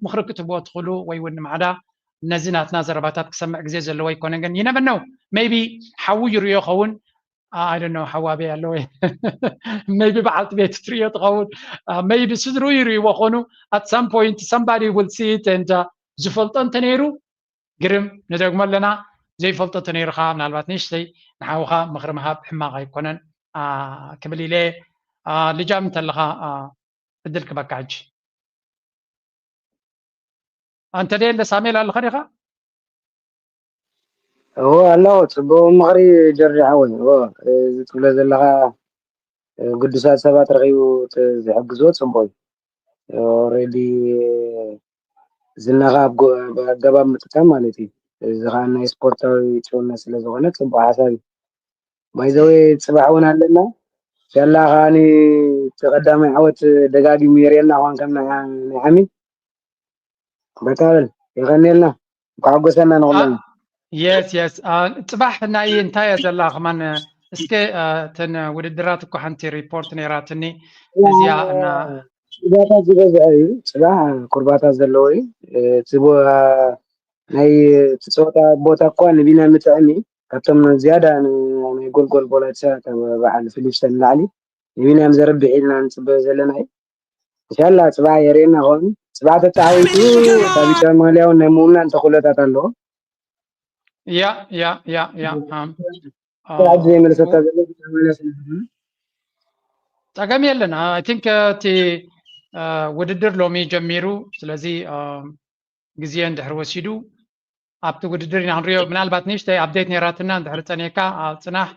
ምኽሪ ክትህብዎ ትኽእሉ ወይ እውን ንማዕዳ ነዚ ናትና ዘረባታት ክሰምዕ ግዜ ዘለዎ ኣይኮነን። ግን you never know, maybe ሓዉ ይርእዮ ኸውን። I don't know ሓዉ ኣበይ ኣለወ። Maybe በዓልቲ ቤት ትርእዮ ትኸውን። Maybe ስድርኡ ይርእይዎ ኾኑ። At some point somebody will see it and ዝፈልጦ እንተነይሩ ግርም ንደግሞ ኣለና። ዘይፈልጦ ተነይሩ ከዓ ምናልባት ንእሽተይ ንሓውኻ ምኽሪ ምሃብ ሕማቕ ኣይኮነን ክብል ኢለ። ልጃም እንተለኻ ዕድል ክበካ ሕጂ። ኣንተ ደየለ ሳሜል ኣለኻ ዲኻ? እዎ ኣለዎ። ጽቡቕ ምኽሪ ጆርጅ ሓወይ። እዎ፣ እዚ ትብሎ ዘለኻ፣ እ፣ ግዱሳት ሰባት ረኺቡ ት-፣ ዝሕግዝዎ ጽቡቕ እዩ። ኦልሬዲ ዝናኻ ኣብ ጎ-፣ ብኣገባብ ምጥቃም ማለት እዩ። እዚ ኸዓ ናይ ስፖርታዊ ጭውነት ስለ ዝኾነ ጽቡቕ ሓሳብ እዩ። ባይ ዘ ወይ ጽባሕ እውን ኣለና። ሻላ ኸዓኒ እቲ ቀዳማይ ዓወት ደጋጊሙ የርእየና ኾን ከም ናይ ዓ-፣ ናይ ዓሚ። በቃ በል፣ የቐንየልና። እንኳዕ ሓጎሰና ንኹልና። የስ የስ። ጽባሕ ናይ እንታይ እያ ዘላ ከማን? እስከ፣ እ፣ እተን ውድድራት እኮ ሓንቲ ሪፖርት ነይራትኒ። እዚኣ እና ቁርባታት ዝበዝሐ እዩ። ጽባሕ ቁርባታት ዘለዎ እዩ። እ፣ እቲ ቦ-፣ ናይ እቲ ጸወታ ቦታ እኳ ንቢና ምጥዕም እዩ። ካብቶም ዝያዳ ን-፣ ናይ ጎልጎል ቦላቻ ካብ በዓል ፊሊፕሰን ንላዕሊ ንቢንያም ዘርብሕ ኢልና ንጽበዮ ዘለና እዩ። ኢንሻላ ጽባሕ የርእየና ኾን። ጽባሕ ተተዓዊቱ እታ ቢጫ ማልያ እውን ናይ ምውናን ተኽእሎታት ኣለዎ። ያ ያ ያ ያ ኣም፣ አ፣ ስራሕ ዘይመለሰታ ዘሎ ቢጫ ማልያ ስለ ዝኾነ። ጸገም የለን። ኣይ ቲንክ እቲ፣ አ፣ ውድድር ሎሚ ጀሚሩ። ስለዚ፣ አ፣ ግዜ እንድሕር ወሲዱ ኣብቲ ውድድር ኢና ክንሪኦ። ምናልባት ንእሽተይ ኣፕዴት ነይራትና እንድሕር ጸኒካ፣ አ፣ ጽናሕ፣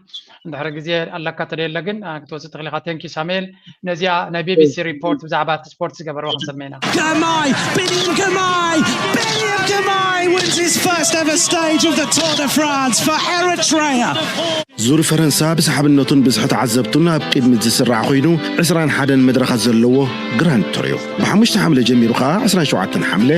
እንድሕር ግዜ ኣለካ ተደየለ ግን፣ አ፣ ክትወስድ ትኽእል ኢኻ። ቴንክ ዩ ሳሙኤል። ነዚኣ ናይ ቢ ቢ ሲ ሪፖርት ብዛዕባ እቲ ስፖርት ዝገበርዋ ክንሰምዕ ኢና። Girmay, Biniam Girmay, Biniam Girmay wins his first ever stage of the Tour de France for Eritrea. ዙር ፈረንሳ ብሰሓብነቱን ብዝሒ ተዓዘብቱን ኣብ ቅድሚት ዝስራዕ ኮይኑ፣ ዕስራን ሓደን መድረኻት ዘለዎ ግራንድ ቱር እዩ። ብሓሙሽተ ሓምለ ጀሚሩ ከኣ ዕስራን ሸውዓተን ሓምለ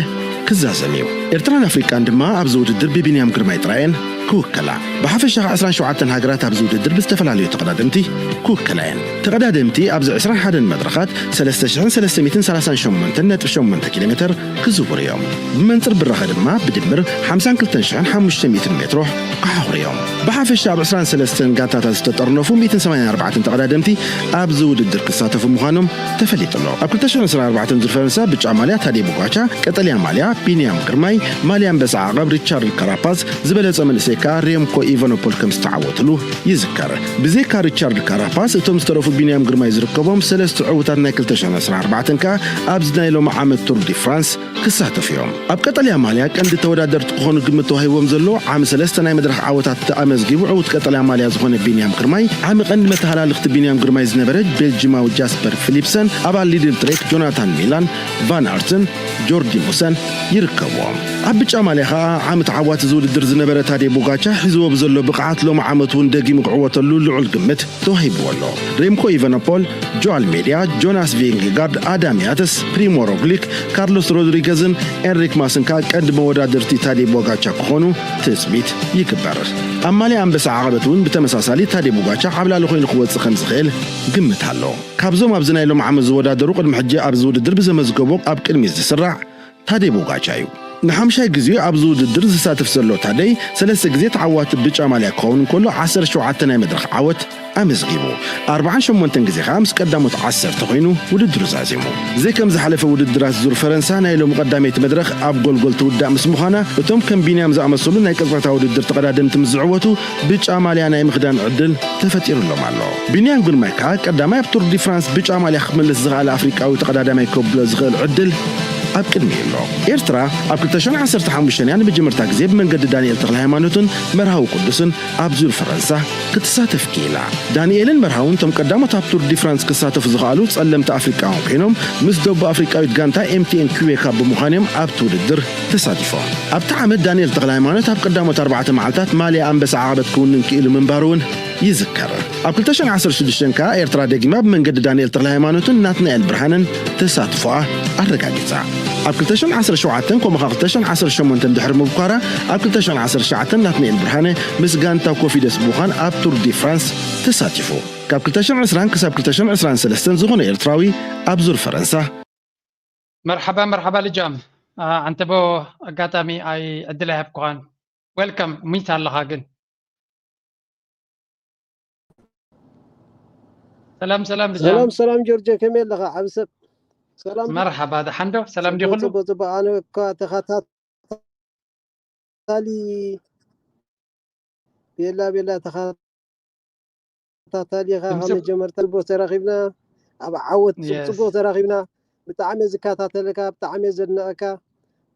ክዛዘም እዩ። ኤርትራን ኣፍሪቃን ድማ ኣብዚ ውድድር ብቢንያም ግርማይ ጥራየን ክውከላ። ብሓፈሻ ከኣ ዕስራን ሸውዓተን ሃገራት ኣብዚ ውድድር ብዝተፈላለዩ ተቐዳደምቲ ክውከላ እየን። ተቐዳደምቲ ኣብዚ ዕስራን ሓደን መድረኻት ሰለስተ ሽሕን ሰለስተ ሚእትን ሰላሳን ሸሞንተን ነጥቢ ሸሞንተ ኪሎ ሜተር ክዝውሩ እዮም። ብመንጽር ብራኸ ድማ ብድምር ሓምሳን ክልተን ሽሕን ሓሙሽተ ሚእትን ሜትሮ ክሓኹሩ እዮም። ብሓፈሻ ኣብ ዕስራን ሰለስተን ጋንታታት ዝተጠርነፉ ሚእትን ሰማንያን ኣርባዕተን ተቐዳደምቲ ኣብዚ ውድድር ክሳተፉ ምዃኖም ተፈሊጡ ኣሎ። ኣብ ክልተ ሽሕን ዕስራን ኣርባዕተን ዙር ፈረንሳ ብጫ ማልያ ታዴ ቦጋቻ፣ ቀጠልያ ማልያ ቢንያም ግርማይ፣ ማልያ ኣንበሳ ዓቐብ ሪቻርድ ካራፓዝ፣ ዝበለጸ መንእሰይ ከኣ ሬምኮ ኢቫኖፖል ከም ዝተዓወትሉ ይዝከር። ብዘይካ ሪቻርድ ካራፓዝ፣ እቶም ዝተረፉ ቢንያም ግርማይ ዝርከቦም ሰለስተ ዕዉታት ናይ ክልተ ሽሕን ዕስራን ኣርባዕተን ከኣ ኣብዚ ናይ ሎሚ ዓመት ቱር ዲ ፍራንስ ክሳተፉ እዮም። ኣብ ቀጠልያ ማልያ ቀንዲ ተወዳደርቲ ክኾኑ ግምት ተዋሂብዎም ዘለዉ ዓሚ ሰለስተ ናይ መድረኽ ዓወታት ኣመዝጊቡ ዕዉት ቀጠልያ ማልያ ዝኾነ ቢንያም ግርማይ፣ ዓሚ ቀንዲ መተሃላልኽቲ ቢንያም ግርማይ ዝነበረ ቤልጂማዊ ጃስፐር ፊሊፕሰን፣ ኣባል ሊድል ትሬክ ጆናታን ሚላን፣ ቫን ኣርትን ጆርዲ ሙሰን ይርከብዎም። ኣብ ብጫ ማልያ ኸኣ ዓሚ ተዓዋቲ እዚ ውድድር ዝነበረ ታዴ ቦጋቻ ሒዝዎ ብዘሎ ብቕዓት ሎሚ ዓመት እውን ደጊሙ ክዕወተሉ ልዑል ግምት ተዋሂብዎ ኣሎ። ሬምኮ ኢቨኖፖል፣ ጆ ኣልሜድያ፣ ጆናስ ቪንጌጋርድ፣ ኣዳም ያትስ፣ ፕሪሞ ሮግሊክ፣ ካርሎስ ሮድሪገዝን ኤንሪክ ማስን ከኣ ቀንዲ መወዳድርቲ ታዴ ቦጋቻ ክኾኑ ትጽቢት ይግበር። ኣብ ማልያ ኣንበሳ ዓቐበት እውን ብተመሳሳሊ ታዴ ቦጋቻ ዓብላሊ ኮይኑ ክወጽእ ከም ዝኽእል ግምት ኣሎ። ካብዞም ኣብዚ ናይ ሎም ዓመት ዝወዳደሩ ቅድሚ ሕጂ ኣብዚ ውድድር ብዘመዝገቦ ኣብ ቅድሚት ዝስራዕ ታዴ ቦጋቻ እዩ። ንሓምሻይ ግዜ ኣብዚ ውድድር ዝሳተፍ ዘሎ ታደይ ሰለስተ ግዜ ተዓዋቲ ብጫ ማልያ ክኸውን እንከሎ ዓሰርተ ሸውዓተ ናይ መድረኽ ዓወት ኣመዝጊቡ። ኣርባዓን ሸሞንተን ግዜ ከኣ ምስ ቀዳሞት ዓሰርተ ኮይኑ ውድድሩ ዛዚሙ። ዘይከም ዝሓለፈ ውድድራት ዙር ፈረንሳ ናይ ሎሚ ቀዳመይቲ መድረኽ ኣብ ጎልጎል ትውዳእ ምስ ምዃና እቶም ከም ቢንያም ዝኣመሰሉ ናይ ቅጽበታዊ ውድድር ተቐዳደምቲ ምስ ዝዕወቱ ብጫ ማልያ ናይ ምኽዳን ዕድል ተፈጢሩሎም ኣሎ። ቢንያም ግርማይ ከኣ ቀዳማይ ኣብ ቱር ዲ ፍራንስ ብጫ ማልያ ክምልስ ዝኸኣለ ኣፍሪቃዊ ተቐዳዳማይ ከብሎ ዝኽእል ዕድል ኣብ ቅድሚኡ ኣሎ። ኤርትራ ኣብ ክልተ ሽሕን ዓሰርተ ሓሙሽተን እያ ንመጀመርታ ግዜ ብመንገዲ ዳንኤል ተኽለ ሃይማኖትን መርሃዊ ቅዱስን ኣብ ዙር ፈረንሳ ክትሳተፍ ክኢላ። ዳንኤልን መርሃውን እቶም ቀዳሞት ኣብ ቱር ዲ ፍራንስ ክሳተፉ ዝኸኣሉ ጸለምቲ ኣፍሪቃውያን ኮይኖም ምስ ደቡብ ኣፍሪቃዊት ጋንታ ኤም ቲ ኤን ኪዌካ ብምዃን እዮም ኣብቲ ውድድር ተሳቲፎም። ኣብቲ ዓመት ዳንኤል ተኽለ ሃይማኖት ኣብ ቀዳሞት ኣርባዕተ መዓልታት ማልያ ኣንበሳ ዓቐበት ክውንን ክኢሉ ምንባሩ እውን ይዝከር። ኣብ ክልተ ሽሕን ዓሰርተ ሽዱሽተን ከኣ ኤርትራ ደጊማ ብመንገዲ ዳንኤል ተኽለ ሃይማኖትን ናትናኤል ብርሃነን ተሳትፎኣ ኣረጋጊጻ። ኣብ ክልተ ሽሕን ዓሰርተ ሸውዓተን ከምኡ ከኣ ክልተ ሽሕን ዓሰርተ ሸሞንተን ድሕሪ ምብኳራ ኣብ ክልተ ሽሕን ዓሰርተ ትሽዓተን ናትናኤል ብርሃነ ምስ ጋንታ ኮፊደስ ብምዃን ኣብ ቱር ዲ ፍራንስ ተሳቲፉ። ካብ ክልተ ሽሕን ዕስራን ክሳብ ክልተ ሽሕን ዕስራን ሰለስተን ዝኾነ ኤርትራዊ ኣብ ዙር ፈረንሳ መርሓባ መርሓባ ልጃም። አ፣ ዓንተቦ፣ ኣጋጣሚ ኣይ ዕድል ኣይሃብኩኻን። ዌልካም፣ ሚት ኣለኻ ግን። ሰላም ሰላም ልጃም። ሰላም ሰላም ጆርጆ፣ ከመይ ኣለኻ ዓቢ ሰብ? ሰላም ዶ? መርሓባ፣ ደሓን ዶ? ሰላም ድዩ ጽቡቅ ኩሉ? ጽቡቅ ጽቡቅ። ኣነ እኳ ተኸታታሊ ቤላ ቤላ ተኸታታሊ ኢኻ። ካብ ድምጽ- መጀመርታ ጽቡቅ ተራኺብና፣ ኣብ ዓወት ጽቡቅ የስ። ጽቡቅ ተራኺብና። ብጣዕሚ እየ ዝከታተለካ፣ ብጣዕሚ እየ ዘድንቐካ።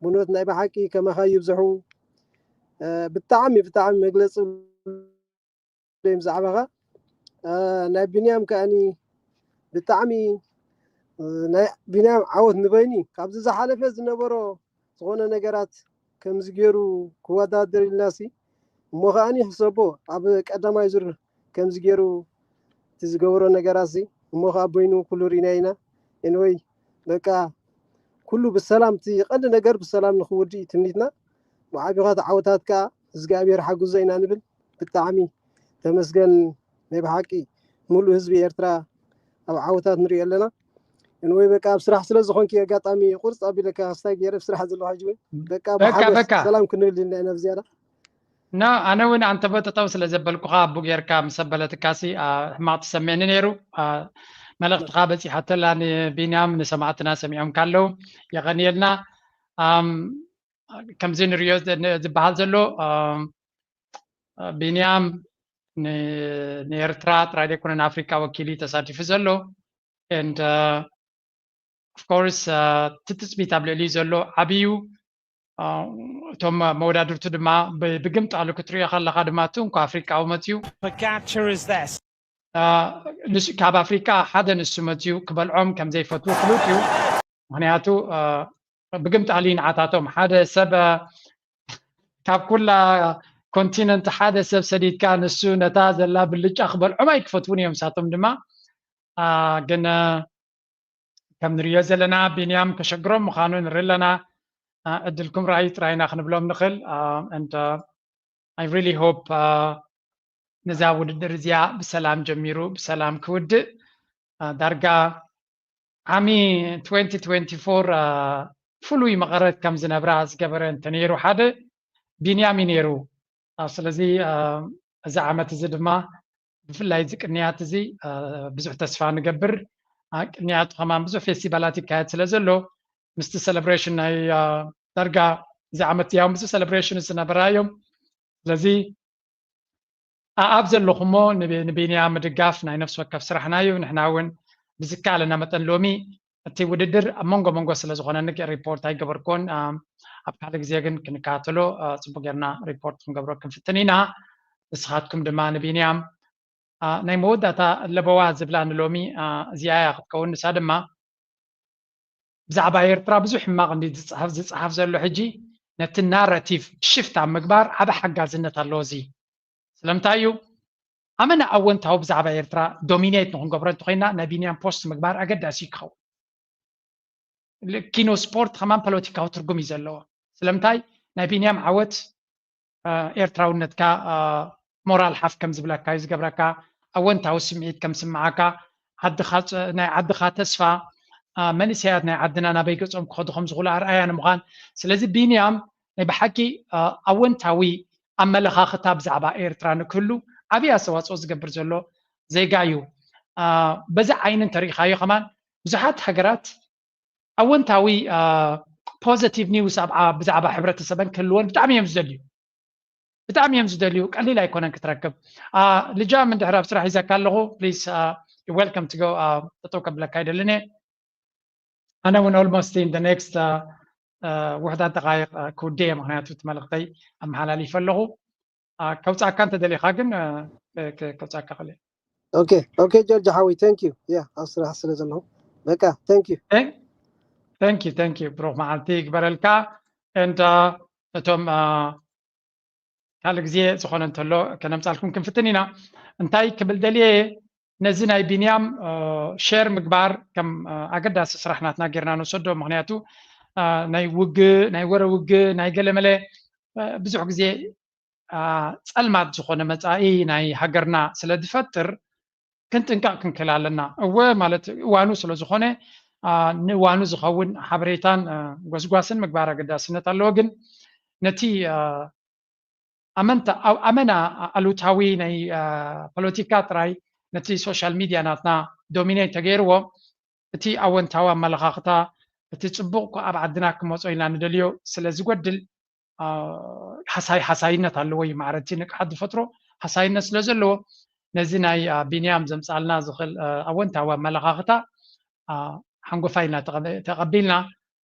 ብእውነት ናይ ብሓቂ ከማኻ ይብዝሑ። ብጣዕሚ ብጣዕሚ መግለፂ ብዛዕባኻ። ናይ ቢንያም ከኣኒ ብጣዕሚ ናይ ቢንያም ዓወት ንበይኒ ካብዚ ዝሓለፈ ዝነበሮ ዝኾነ ነገራት ከምዚ ገይሩ ክወዳደር ኢልናሲ እሞ ከኣኒ ሕሰቦ ኣብ ቀዳማይ ዙር ከምዚ ገይሩ እቲ ዝገበሮ ነገራት ሲ እሞ ከዓ በይኑ ኩሉ ሪና ኢና። ኤንወይ በቃ ኩሉ ብሰላም እቲ ቀንዲ ነገር ብሰላም ንክውድእ እዩ ትምኒትና። ብዓቢኻ ተዓወታት ከዓ እግዚኣብሔር ሓግዞ ኢና ንብል። ብጣዕሚ ተመስገን። ናይ ብሓቂ ሙሉእ ህዝቢ ኤርትራ ኣብ ዓወታት ንሪኦ ኣለና። ኤንወይ በቃ ኣብ ስራሕ ስለ ዝኾንኪ ኣጋጣሚ ቁርፅ ኣቢለካ ክስታይ ገይረ ኣብ ስራሕ ዘለኹ ሕጂ እውን በቃ በቃ ብሓጎስ በቃ ሰላም ክንብል ኢልና ኢና ብዝያዳ። ና ኣነ እውን ኣንተበጠጠው ስለ ዘበልኩኻ ኣቡ ጌርካ ምስ ኣበለትካሲ ሕማቕ ተሰሚዕኒ ነይሩ። መልእኽትኻ በፂሓተላ ንቢንያም ንሰማዕትና ሰሚዖም ካለው የቐንየልና። ከምዚ ንሪኦ ዝበሃል ዘሎ ቢንያም ንኤርትራ ጥራይ ዘይኮነ ንኣፍሪካ ወኪል እዩ ተሳቲፉ ዘሎ። And of course እቲ ትፅቢት ኣብ ልዕሊኡ ዘሎ ዓብዩ እቶም መወዳድርቱ ድማ ብግምጣሉ ክትሪኦ ከለካ ድማ እቲ እንኳ ኣፍሪቃዊ መፅዩ ካብ ኣፍሪቃ ሓደ ንሱ መፅዩ ክበልዖም ከም ዘይፈትዉ ፍሉጥ እዩ። ምክንያቱ ብግምጣሉ ንዓታቶም ሓደ ሰብ ካብ ኩላ ኮንቲነንት ሓደ ሰብ ሰዲድካ ንሱ ነታ ዘላ ብልጫ ክበልዖም ኣይክፈትውን እዮም። ንሳቶም ድማ ግን ከም ንሪኦ ዘለና ቢንያም ከሸግሮም ምዃኑ ንርኢ ኣለና። ዕድልኩም ረኣዩ ጥራይና ክንብሎም ንኽእል። And I really hope ነዛ ውድድር እዚኣ ብሰላም ጀሚሩ ብሰላም ክውድእ ዳርጋ ዓሚ twenty twenty-four ፍሉይ መቐረት ከም ዝነብራ ዝገበረ እንተነይሩ ሓደ ቢንያም እዩ ነይሩ። ስለዚ እዚ ዓመት እዚ ድማ ብፍላይ እዚ ቅንያት እዚ ብዙሕ ተስፋ ንገብር። ቅንያቱ ከማን ብዙሕ ፌስቲቫላት ይካየድ ስለ ዘሎ ምስቲ ሰለብሬሽን ናይ ዳርጋ እዚ ዓመት ያው ብዙሕ ሰለብሬሽን ዝነበራ እዮም። ስለዚ ኣብ ዘለኹሞ ንቢንያም ምድጋፍ ናይ ነፍሲ ወከፍ ስራሕና እዩ። ንሕና እውን ብዝከኣለና መጠን ሎሚ እቲ ውድድር ኣብ መንጎ መንጎ ስለ ዝኾነ ንግዕ ሪፖርት ኣይገበርኩን። ኣብ ካልእ ግዜ ግን ክንከታተሎ ፅቡቅ ጌርና ሪፖርት ክንገብሮ ክንፍትን ኢና። ንስኻትኩም ድማ ንቢንያም ናይ መወዳእታ ለበዋ ዝብላ ንሎሚ እዚኣ እያ ክትከውን። ንሳ ድማ ብዛዕባ ኤርትራ ብዙሕ ሕማቕ እንዲ ዝፅሓፍ ዝፅሓፍ ዘሎ ሕጂ ነቲ ናራቲቭ ሽፍት ኣብ ምግባር ዓቢ ሓጋዝነት ኣለዎ። እዚ ስለምንታይ እዩ ኣመና ኣወንታዊ ብዛዕባ ኤርትራ ዶሚኔት ንክንገብሮ እንተኮይና ናይ ቢንያም ፖስት ምግባር ኣገዳሲ እዩ ክኸውን። ኪኖ ስፖርት ከማን ፖለቲካዊ ትርጉም እዩ ዘለዎ። ስለምንታይ ናይ ቢንያም ዓወት ኤርትራውነትካ ሞራል ሓፍ ከም ዝብለካ እዩ ዝገብረካ። ኣወንታዊ ስምዒት ከም ስምዓካ ናይ ዓድኻ ተስፋ መንእሰያት ናይ ዓድና ናበይ ገጾም ክኸዱ ከም ዝኽእሉ ኣርኣያ ንምዃን። ስለዚ ቢንያም ናይ ብሓቂ ኣወንታዊ ኣመለኻኽታ ብዛዕባ ኤርትራ ንክህሉ ዓብዪ ኣስተዋፅኦ ዝገብር ዘሎ ዜጋ እዩ። በዚ ዓይኒ እንተሪኢኻዮ ከማን ብዙሓት ሃገራት ኣወንታዊ ፖዘቲቭ ኒውስ ብዛዕባ ሕብረተሰበን ክህልወን ብጣዕሚ እዮም ዝደልዩ። ብጣዕሚ እዮም ዝደልዩ። ቀሊል ኣይኮነን ክትረክብ። ልጃም እንድሕር ኣብ ስራሕ ሒዘካ ኣለኹ please welcome to go ጠጠው ከብለካ ይደልን እየ። ኣነ እውን almost in the next ውሕዳት ደቃይቕ ክውደ እየ፣ ምክንያቱ እቲ መልእክተይ ኣመሓላሊፈ ኣለኹ። ከውፃእካ እንተደሊካ ግን ከውፃእካ ክእል። ኦኬ ኦኬ ጆርጅ ሓወይ thank you yeah ኣብ ስራሕ ስለ ዘለኹ በቃ thank you። Thank you thank you ብሩክ መዓልቲ ይግበረልካ። And እቶም ካልእ ግዜ ዝኾነ እንተሎ ከነምፃልኩም ክንፍትን ኢና። እንታይ ክብል ደልየ ነዚ ናይ ቢንያም ሸር ምግባር ከም ኣገዳሲ ስራሕ ናትና ጌርና ንወሰዶ። ምክንያቱ ናይ ውግእ ናይ ወረ ውግእ ናይ ገለመለ ብዙሕ ግዜ ፀልማት ዝኾነ መፃኢ ናይ ሃገርና ስለ ዝፈጥር ክንጥንቀቕ ክንክእል ኣለና። እወ ማለት እዋኑ ስለ ዝኾነ ንእዋኑ ዝኸውን ሓበሬታን ጎስጓስን ምግባር ኣገዳስነት ኣለዎ። ግን ነቲ ኣመና ኣሉታዊ ናይ ፖለቲካ ጥራይ ነቲ ሶሻል ሚድያ ናትና ዶሚኔት ተገይርዎ እቲ ኣወንታዊ ኣመለኻኽታ እቲ ፅቡቕ ኣብ ዓድና ክመፆ ኢልና ንደልዮ ስለ ዝጎድል ሓሳይ ሓሳይነት ኣለዎ እዩ። ማዕረ እቲ ንቅሓት ዝፈጥሮ ሓሳይነት ስለ ዘለዎ ነዚ ናይ ቢንያም ዘምፃልና ዝኽእል ኣወንታዊ ኣመለኻኽታ ሓንጎፋይ ኢልና ተቐቢልና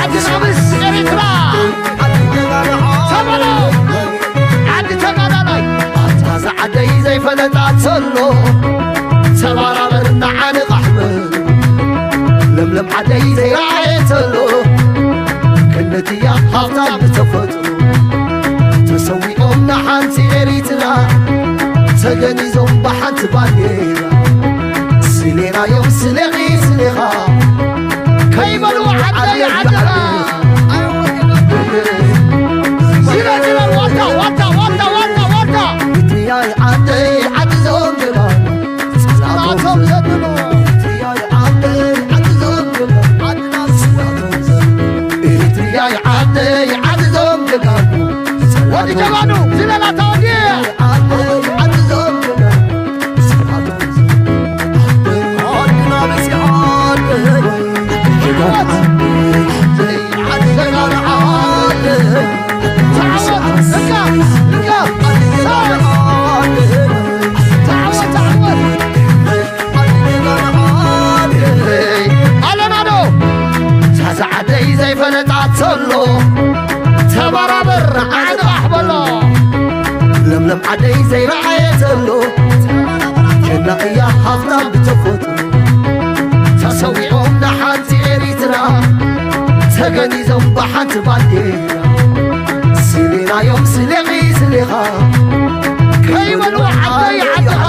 ዓዲ ናብስ ኤሪትራ ተበሎ ዓዲ ተጋዳላይ ኣታ ዝዓደይ ዘይፈለጣ ተሎ ሰባራበር ንዓንቓሕ በል ለምለም ዓደይ ዘይረኣየ ተሎ ክንድያ ሃፍታም ብተፈጥሮ ተሰዊኦም ንሓንቲ ኤሪትራ ተገኒዞም ብሓንቲ ባንዴራ ስሌናዮም ስሌኺ ስሌኻ ከይበሉ ዓደይ ዓድኻ ሲለ ሲለ ዋታ ዋታ ዋታ ዋታ ዋታ ኢትያይ ዓደይ ዓድዞም ጀጋኑ ጽላቶም ዘድሎ ኢትያይ ዓደይ ዓድዞም ጀጋኑ ዓድና ጽላቶም ዘድሎ ኢትያይ ዓደይ ዓድዞም ጀጋኑ ወዲ ጀጋኑ ዝለላ ተወዲ ዓደይ ዓድዞም ጀጋኑ ኣለናዶ ሳዛ ዓደይ ዘይፈለጣ ተሎ ተበራበር ዓንቓሕ በሎ ለምለም ዓደይ ዘይረኣየ ተሎ ጀና እያ ሃፍታም ብተፈጥሮ ተሰዊኦም ንሓንቲ ኤሪትራ ተገኒዞም ብሓንቲ ባንዴራ ስሌናዮም ስሌኺ ስሌኻ ከይበሉ ዓደይ ዓድኻ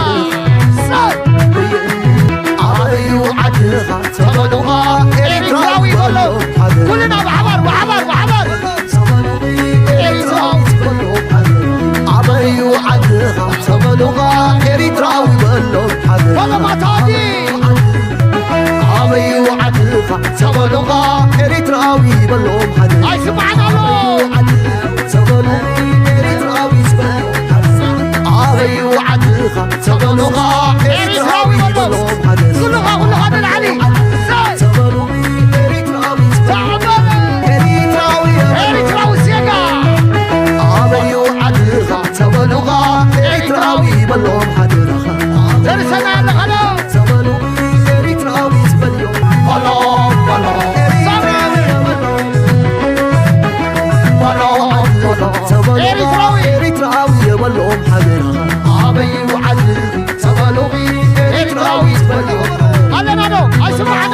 ኣበዩ ዓድኻ ተበሉኻ ኤሪትራዊ በሎ ኩልና ብሓባር ብሓባር ብሓባር ኣበዩ ዓድኻ ተበሉኻ ኤሪትራዊ በሎም ሓደራ በለማታዲ ኣበዩ ዓድኻ ተበሉኻ ኤሪትራዊ በሎም ሓደራ ኣይስማዕን ኣሎ ተበሉ ኤሪትራዊ ዝበሎም ሓደራ ኣበዩ ዓድኻ ተበሉኻ ኤሪትራዊ በሎም ሓደራ ኩልኻ ኩልኻ ንላዕሊ ተበሉ ኤሪትራዊ ዝበሎም ኤሪትራዊ ዜጋ ኣበዩ ዓድኻ ተበሉኻ ኤሪትራዊ በሎም ሓደራኻ ዘርሰና ኣለኻዶ ተበሉ ኤሪትራዊ ዝበልዮ በሎ በሎ በሎ በሎ ተበሉ ኤሪትራዊ ኤሪትራዊ የበሎም ሓደራኻ ኣበዩ